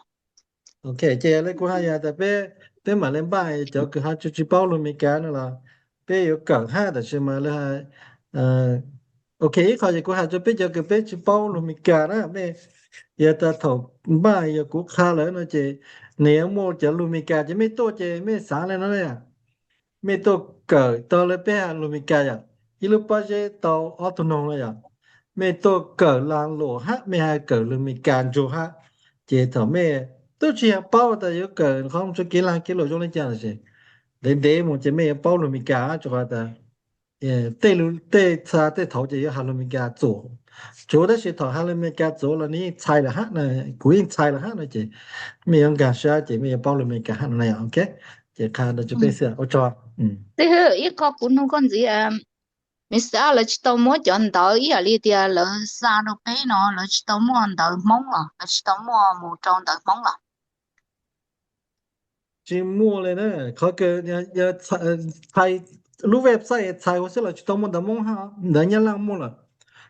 Ok, ces yog li kuv hais yog tas peb, peb mam li npaj cov kws ho tsis, tsis paub lug Meskas no los peb yuav kawm hab tab sis mas lawv hais, ok, ib qho ces kuv hais rua peb cov kws peb tsis paub lug Meskas na, mej yog tas thaum npaj yog kuv qha lawm no ces nws yuav muaj cov lug Meskas ces mej tuaj ces mej xaav le no, mej tuaj kawm tau le peb has lug Meskas yom, ib lub pob zeb tau ob tug noog no yom, mej tuaj kawm lag luam hab mej has kawm lug Meskas ntsug hab, ces thaum mej twb tsis yog paub tas yuav kawm qhov mus rua kev lag kev luam zoo le caag lossis ntev ntev mus ces mej yuav paub lug Meskas rua qhov tas tej lug tej txha tej thaum ces yuav has lug Meskas txuas tsuav, tab sis thaum has lug Meskas txuas los nws yeej txhais lawm hab, kuv yeej txhais lawm hab no ces mej yuav nkag sab ces mej yuav paub lug Meskas hab no na. Ok, ces qha rua peb xwb, ua tsaug. Tij Hwj, ib qho kuv nug koj ntxiv, Meskas lawv tsis tau muab cov ntawv ib yam li tias lawv xa rau peb no, lawv tsis tau muaj ntawv Hmoob los, lawv tsis tau muaj mus rau ntawv Hmoob los? Tsis muaj li na, qhov kws txhais lub website txhais ua xwb los tsis tau muaj ntawv Hmoob hab, ntawv Nyab Laj muaj lawm,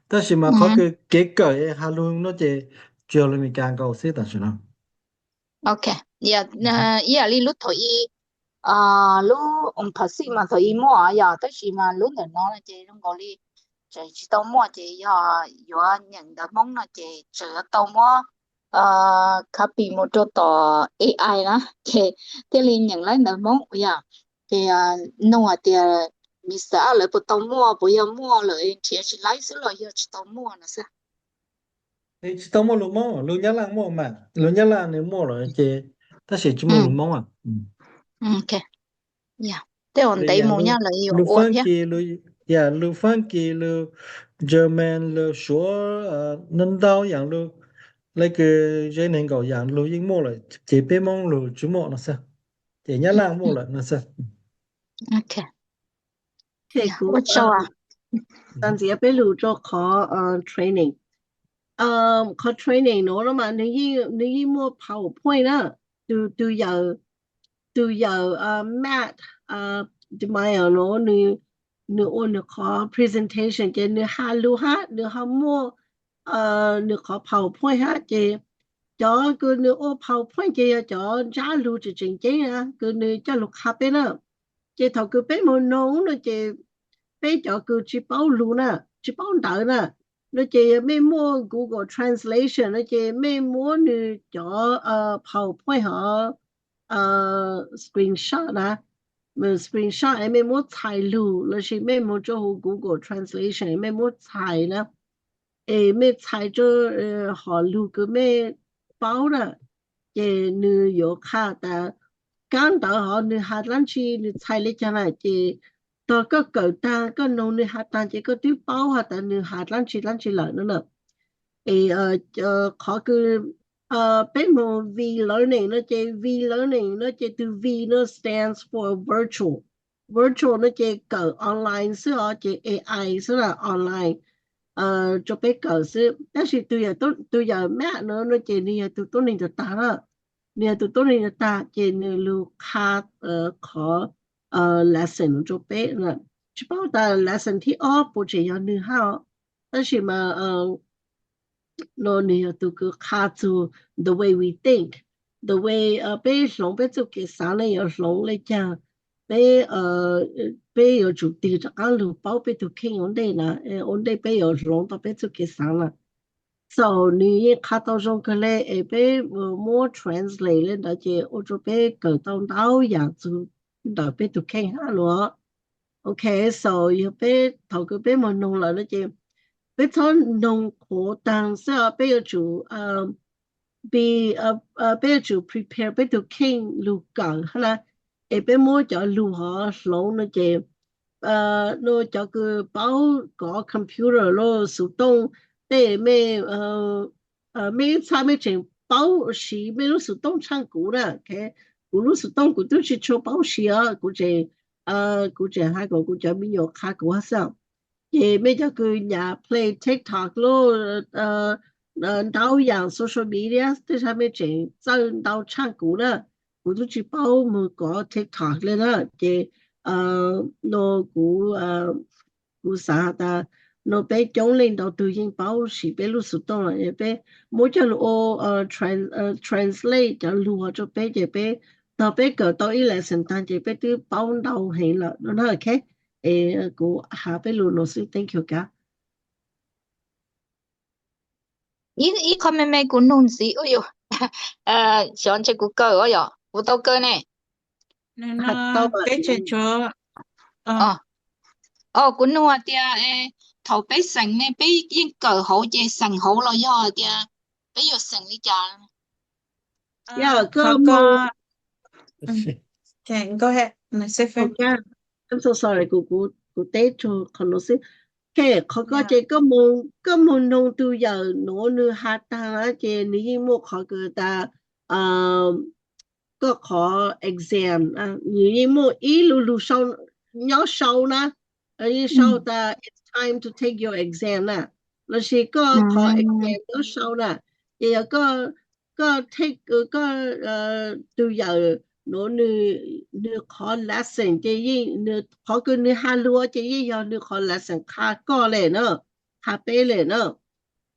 tab sis mas qhov kws kev kawm es has lug no ces tsuas yog lug Meskas nkaus xwb tam sim no. Ok, ib yam li lub thaum ub, lub oos phav xij mas thaum ub muaj yom, tab sis mas lub ntawm no ces zoo nkaus li tseem tsis tau muaj ces yog yuav nyeem ntawv Hmoob no ces tseem yuav tau muab copy mus rau tom A I na, ces thiaj li nyeem laib ntawv Hmoob yom. Ces nug hais tias Meskas lawv puas tau muaj, puas yog muaj lawm nrhiav tsis laib xwb los yog tsis tau muaj no xwb? Tsis tau muaj lug Hmoob, lug Nyab Laj muaj mas, lug Nyab Laj nws muaj lawm ces, tab sis tsis muaj lug Hmoob. Tej uas ntev mus nyob lawv yuav ua thiab. Lug Fab Kis, lug German, lug Suav, ntau ntau yaam lug, le kws ze neeg nkaum yaam lug yeej muaj lawm ces peb Hmoob lug tsis muaj no xwb, ces Nyab Laj muaj lawm no xwb. Kuv ntxiav peb lug rau qhov training. Qhov training nuav no mas nws yeej muaj PowerPoint na. Tus yawm, tus yawm Matt Demiao nuav, nws ua nws qhov presentation ces nws has lug hab nws ho muaj nws qhov PowerPoint hab ces cov kws nws ua PowerPoint ces yog cov ntsab lug tseem tseem ceeb na kws nws coj lug qha peb na. Ces thaum kws peb moog noog no ces peb cov kws tsis paub lug na, tsis paub ntawv na, no ces yog mej muaj Google Translation no ces mej muab nws cov PowerPoint hov screenshot na, screenshot es mej muab txhais lug lossis mej moog rua huv Google Translation mej muab txhais na, es mej txhais rua hom lug kws mej paub na, ces nws yuav qha tas kab ntawv hov nws has dlaab tsi, nws txhais le caag na, ces tog koj kawm taag koj noog nws has taag ces koj twb paub has tas nws has dlaab tsi dlaab tsi lawm no na. Es qhov kws peb moog V-learning no ces V-learning no ces tug V no stands for virtual. Virtual no ces kawm online xwb os, ces A I xwb na, online rua peb kawm xwb. Tab sis tus yawm Matt no no ces nws yog tug tuab neeg tag tag na, nws yog tug tuab neeg tag tag ces nws lug qha qhov lesson rua peb. Tsis paub tas lesson thib ob puas tseem yog nws hab os, tab sis mas no nws yog tug kws qha txug the way we think, the way peb hloov peb txuj kev xaav ne yuav hloov le caag, peb, peb yuav tsum tig rov qaab lug paub peb tug kheej ua ntej na, ua ntej peb yuav hloov tau peb txuj kev xaav na. So nws yeej qha tau zoo kawg le es peb muab translate le ntawd ces ua rua peb kawm tau ntau yaam txug ntawm peb tug kheej hab no. Ok, so yog peb thaum kws peb moog noog lawm no ces peb txhob noog qhuav taag xwb os, peb yuav tsum be, peb yuav tsum prepare peb tus kheej lug kawm na, es peb muab cov lug hov hloov no ces, no cov kws paub kov computer lub xov tooj, tej mej, mej ib txhia mej tseem paub siv mej lub xov tooj tshaaj kuv na. Kuv lub xov tooj kuv twb tsis tshua paub siv os, kuv tseem, kuv tseem has kom kuv cov me nyuam qha kuv xwb. Ces mej cov kws nyam play TikTok lub, ntau yaam social media tej sab mej tseem txawj ntau tshaaj kuv na. Kuv twb tsis paub moog kov TikTok le na. Ces no kuv, kuv xaav has tas no peb coob leej ntau tug yeej paub siv peb lub xov tooj lawm, peb muab coj lug ua translate cov lug hov rua peb ces peb, tog peb kawm tau ib lesson taag ces peb twb paub ntau heev lawm no na. Es kuv has peb lug no xwb, thank you kag. Ib qho me me kuv nug ntxiv, ua yog, xyov ntshe kuv kawm os, yog kuv tau kawm ne? Peb tseem tshuav, kuv nug hais tias thaum peb xeem ne peb yeej kawm hauv ces xeem hauv los yog hais tias peb yuav xeem li cas? Kuv teb rua qhov nuav xwb. Qhov koj ces koj moog noog tug yawm nuav nwg has taag na ces nwg yeej muaj qhov kws tas, koj qhov exam, nwg yeej muaj ib lu lug nyob sau na, yeej sau tas it's time to take your exam na, lossis koj qhov exam nyob sau na. Ces yog koj take, koj, tug yawm nuav nwg qhov lesson ces yeej, qhov kws nwg has lug ces yeej yog nwg qhov lesson qha koj le na, qha peb le na.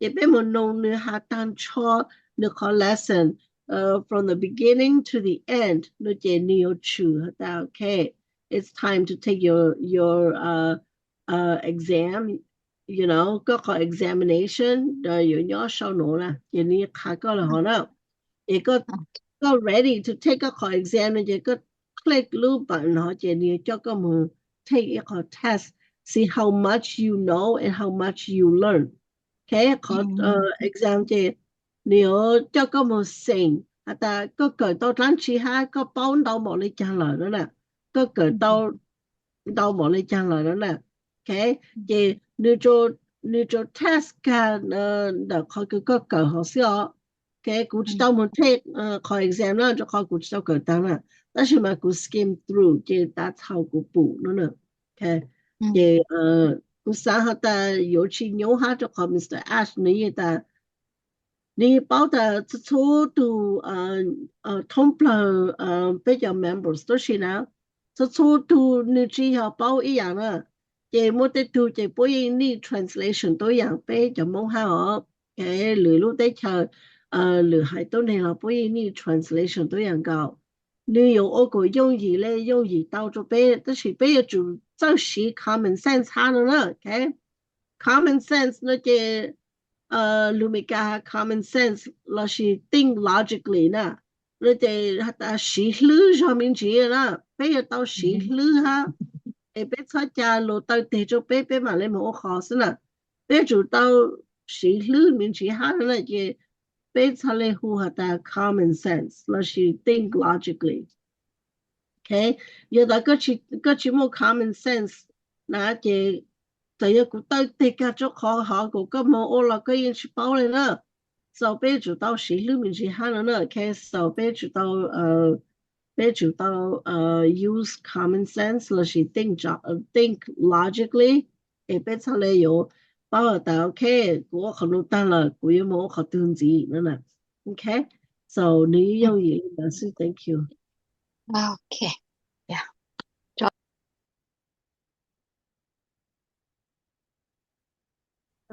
Ces peb moog noog nwg has taag nrho nwg qhov lesson from the beginning to the end no ces nwg yuav tshwm has tas okay, it's time to take your, your exam, you know, koj qhov examination yuav nyob sau nuav na, ces nwg qha koj le hov na. Es koj ready to take koj qhov exam no ces koj click lub button no ces nwg yuav coj koj moog take ib qhov test, see how much you know and how much you learn. Okay, qhov exam ces nwg yuav coj koj moog xeem has tas koj kawm tau dlaab tsi hab koj paub ntau npaum le caag lawm no na, koj kawm tau ntau npaum le caag lawm no na. Okay, ces nwg tsuas test kag ntawm qhov kws koj kawm hov xwb os. Okay, kuv tsis tau moog take qhov exam na rua qhov kuv tsis tau kawm taag na, tab sis mas kuv skim through ces tav txhaum kuv pum no na. Okay, ces kuv xaav has tas yuav tsis nyuaj hab rua qhov Mr Ash nwg yeej tas, nwg yeej paub tas txhua txhua tug thoob plawg peb cov members tuab si na, txhua txhua tug nwg tsis yog paub ib yaam na. Ces muaj tej tug ces puab yeej need translation tuab yaam peb cov Moob hab os. Lwm lub teb chaws, lwm haiv tuab neeg los puab yeej need translation tuab yaam nkaus. Nwg yuav ua kuas yooj yim le yooj yim tau rua peb, tab sis peb yuav tsum txawj siv common sense hab no na. Common sense no ces lus Meskas has common sense lossis think logically na, no ces has tas siv hlwb zog me ntsis na. Peb yuav tau siv hlwb hab, es peb txhob ca luas taw teg rua peb, peb mam le moog ua qhov xwb na. Peb yuav tsum tau siv hlwb me ntsis hab na ces peb txhaj le hu has tas common sense lossis think logically. Okay, yog tas koj tsis muaj common sense na ces txawm yog kuv taw teg kag rua qhov hov kuas koj moog ua los koj yeej tsis paub le na. So peb yuav tsum tau siv hlwb me ntsis hab no na. Okay, so peb yuav tsum tau, peb yuav tsum tau use common sense lossis think logically, es peb txhaj le yuav paub has tas okay, kuv ua qhov nuav taag lawm kuv yuav moog ua qhov twg ntxiv no na. Okay, so nwg yooj yim le ntawd xwb, thank you.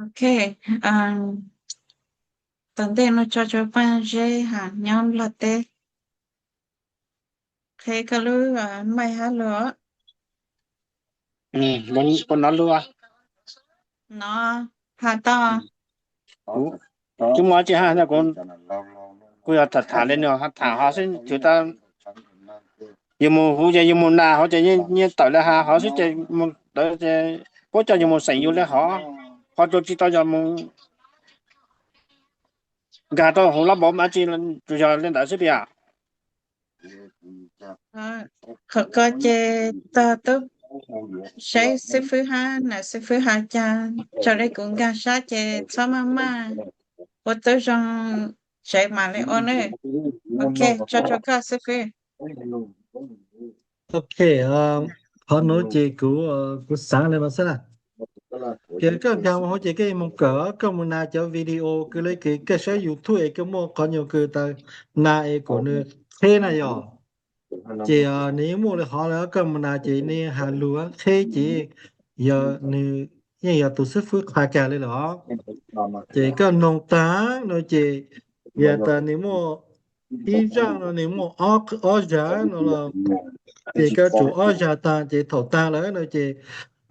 Okay, tom ntej no tso tsua Paaj Zeb has nyob Nplog teb. Qheb koj lub mic hab lug. Puas nov lug? Nov, has tau. Tsis muaj dlaab tsi hab, kuv yog tham tham le nuav, tham hov xwb, tsuas tas yus moog huv ces yus moog nas hov ces yeej tawm le has hov xwb ces moog tawm ces puab coj yus moog xeem yus le hov, ho rua tsis tau yog moog nkag rau hauv lab npov mas tsis tsuas yog li ntawd xwb tiag. Qhov ko ces tog tub saib xib fwb hab nam xib fwb has cas, raws li kuv nkag sab ces txhob maj maj, ua tub zoo tsev mam li ua nawb. Ok, tso rau koj xib fwb. Ok, qhov nuav ces kuv, kuv xaav le nuav xwb na. Ces koj nkag mus hauv ces koj moog kawm, koj mus nas cov video kws le kws koj saib YouTube es koj muaj qhov nyuag kws tas nas es kuas nws qheb na yom. Ces nws yeej muaj le hov le, koj mus nas ces nws has lug qheb ces yog nws yeej yog tus xib fwb qha kag le lawm os. Ces koj noog taag no ces yog tas nws muaj ib zaaj no nws muaj ob zag no los, ces koj tsum ob zag taag ces thaum taag lawm no ces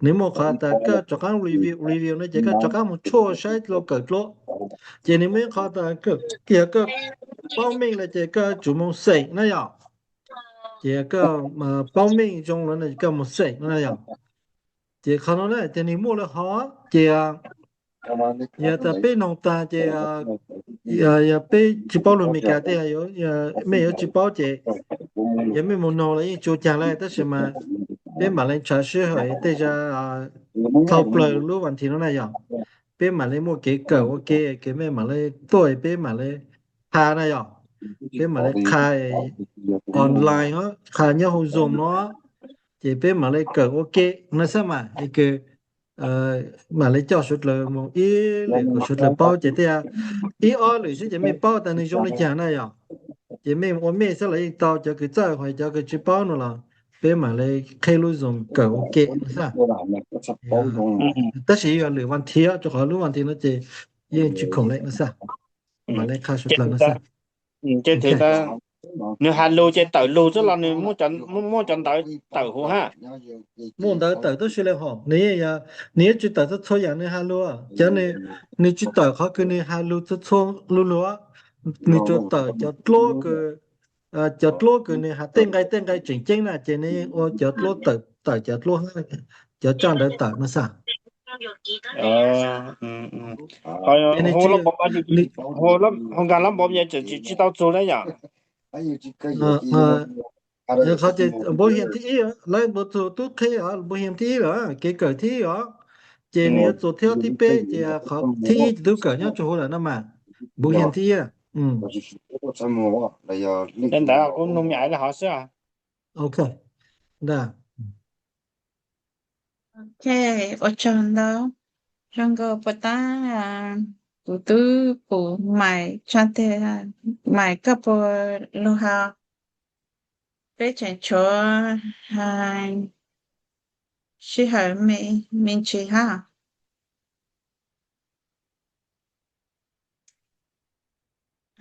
nws muaj qhov tas koj rov qaab review, review no ces koj rov qaab mus tshuaj saib dlua kawm dlua. Ces nws muaj ib qhov tas yog koj paub meej lawm ces koj tsum mus xeem na yom. Ces koj paub meej zoo lawm no koj mus xeem na yom. Ces qhov no na ces nws muaj le hov ces yog tas peb noog taag ces yog peb tsis paub lug Amelikas tej, mej yuav tsis paub ces yog mej mus noog los yeej tsis ua caag le, tab sis mas peb mam le nrhav sij hawm tej zag thau plawg lub vas thiv no na yom. Peb mam le muaj kev kawm ua ke, kev mej mam le tuaj peb mam le qha na yom. Peb mam le qha online, qha nyob hauv Zoom no, ces peb mam le kawm ua ke no xwb mas es kws mam le coj suav dlawg mus ib lwm kom suav dlawg paub ces tej ib ob lwm xwb ces mej paub tas nws zoo le caag na yom. Ces mej ua mej xwb los yeej tau, cov kws txawj hos cov kws tsis paub no los peb mam le qheb lub Zoom kawm ua ke no xwb. Tab sis yog lwm vas thiv, rau qhov lub vas thiv no ces yeej tsis khoom le no xwb. Mam le qha suav dlawg no xwb. Nws has lug ces tawm lug xwb los nws muaj cov ntawv tawm huv hab? Muaj ntawv tawm tub si le hov, nws, nws yeej tsis tawm txhua txhua yaam nws has lug, cov nws tsis tawm qhov kws nws has lug txhua txhua lug lug, nws tsuas tawm cov dluab kws, cov dluab kws nws has tej nqai tej nqai tseem ceeb na ces nws ua cov dluab tawm, tawm cov dluab, cov txaj ntawd tawm no xwb. Hauv nkag lab npov tseem tsis tau txug le yom? Qhov ces npau hiam thib ib, lawv npau txug tub qheb os, npau hiam thib ib lawm, kev kawm thib ib os. Ces nws yuav txug thib ob thib peb ces qhov thib ib ces tub kawm nyob tsuas huv lawm no mas, npau hiam thib ib. Ntawd kuv nug me aiv le hov xwb. Ok, ntag. Ok, ua tsaug ntau. Zoo nkaus puas tab kuv tub pum Maiv tsa tias, Maiv koj puas lug hab? Peb tseem tshuav sij hawm me ntsis hab.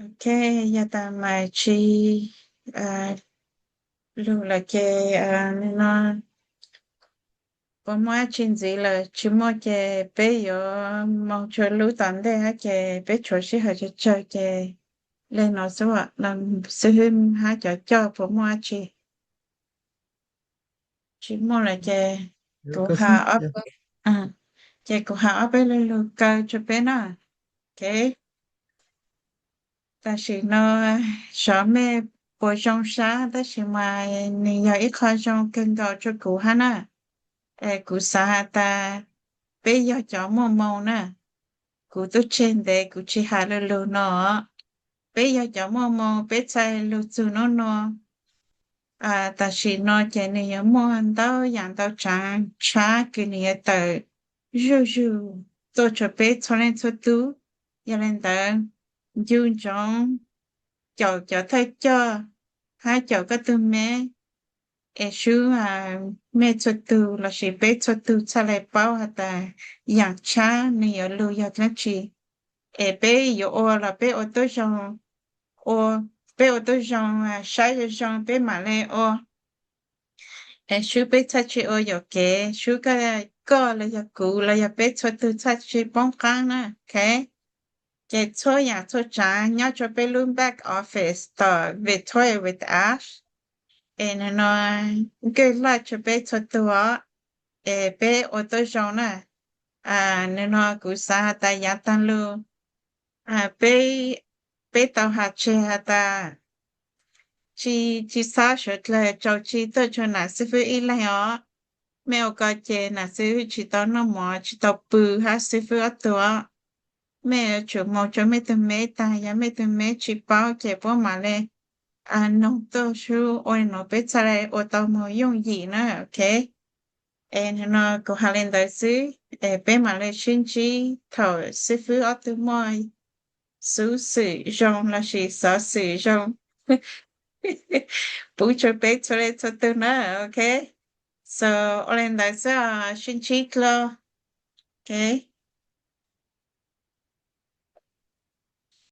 Ok, yog tas Maiv tsis lug lawm ces no puas muaj dab tsi ntxiv lawm? Tsis muaj ces peb yuav moog tsua lub tom ntej hab ces peb tshuav sij hawm tsawg tsawg ces le no xwb, xib hwb hab cov coj puas muaj dab tsi? Tsis muaj lawm ces kuv has ob, ces kuv has ob peb lu lug kaw tsua peb na. Ok, tam sim no xyov mej puas zoo sab tab sis mas nws yog ib qho zoo kawg nkaus tsua kuv hab na. Kuv xav has tas peb yog cov muaj moo na, kuv tub tseg ntev kuv tsis has lu lug no. Peb yog cov muaj moo, peb txhaj lug txug nub nua. Tam sim no ces nws yuav muaj ntau yaam ntau tsaav tshab kws nws yuav tawm zuj zug tuaj tsua peb txhua leej txhua tub. Yog le ntawd, ncu ntsoov caum cov thawj coj hab caum koj tug me, es sub mej txhua tug lossis peb txhua tug txhaj le paub has tas yaam tshab nws yuav lug yog dlaab tsi. Es peb yuav ua los peb ua tub zoo, ua, peb ua tub zoo, saib zoo zoo peb mam le ua. Es sub peb txhaj tsi ua yuam kev, sub koj los yog kuv los yog peb txhua tug txhaj tsi poob qaab na. Ok, ces txhua yaam txhua tsaav nyob tsua peb lub back office tom Victoria with Ash. Es nwg no good luck tsua peb txhua tug os. Es peb ua tub zoo na. Nwg no kuv xaav has tas yaav taag lug, peb peb tau has tseg has tas tsis, tsis txhob sawv dlawg rau tsis tuaj rau nam xib fwb ib leeg os. Mej ua ko ces nam xib fwb tsis tau noj mov tsis tau pw hab xib fwb ob tug os. Mej yuav tsum moog rau mej tug meb taag, yog mej tug meb tsis paub ces puab mam le noog tuaj sub ua le nuav peb txhaj le ua tau moog yooj yim na, ok. Es no kuv has le ntawd xwb, es peb mam le sib ntsib thaum xib fwb ob tug muaj xuv xwm zoo lossis xov xwm zoo pub rau peb txhua leej txhua tug na, ok. So, ua le ntawd xwb, sib ntsib dlua, ok.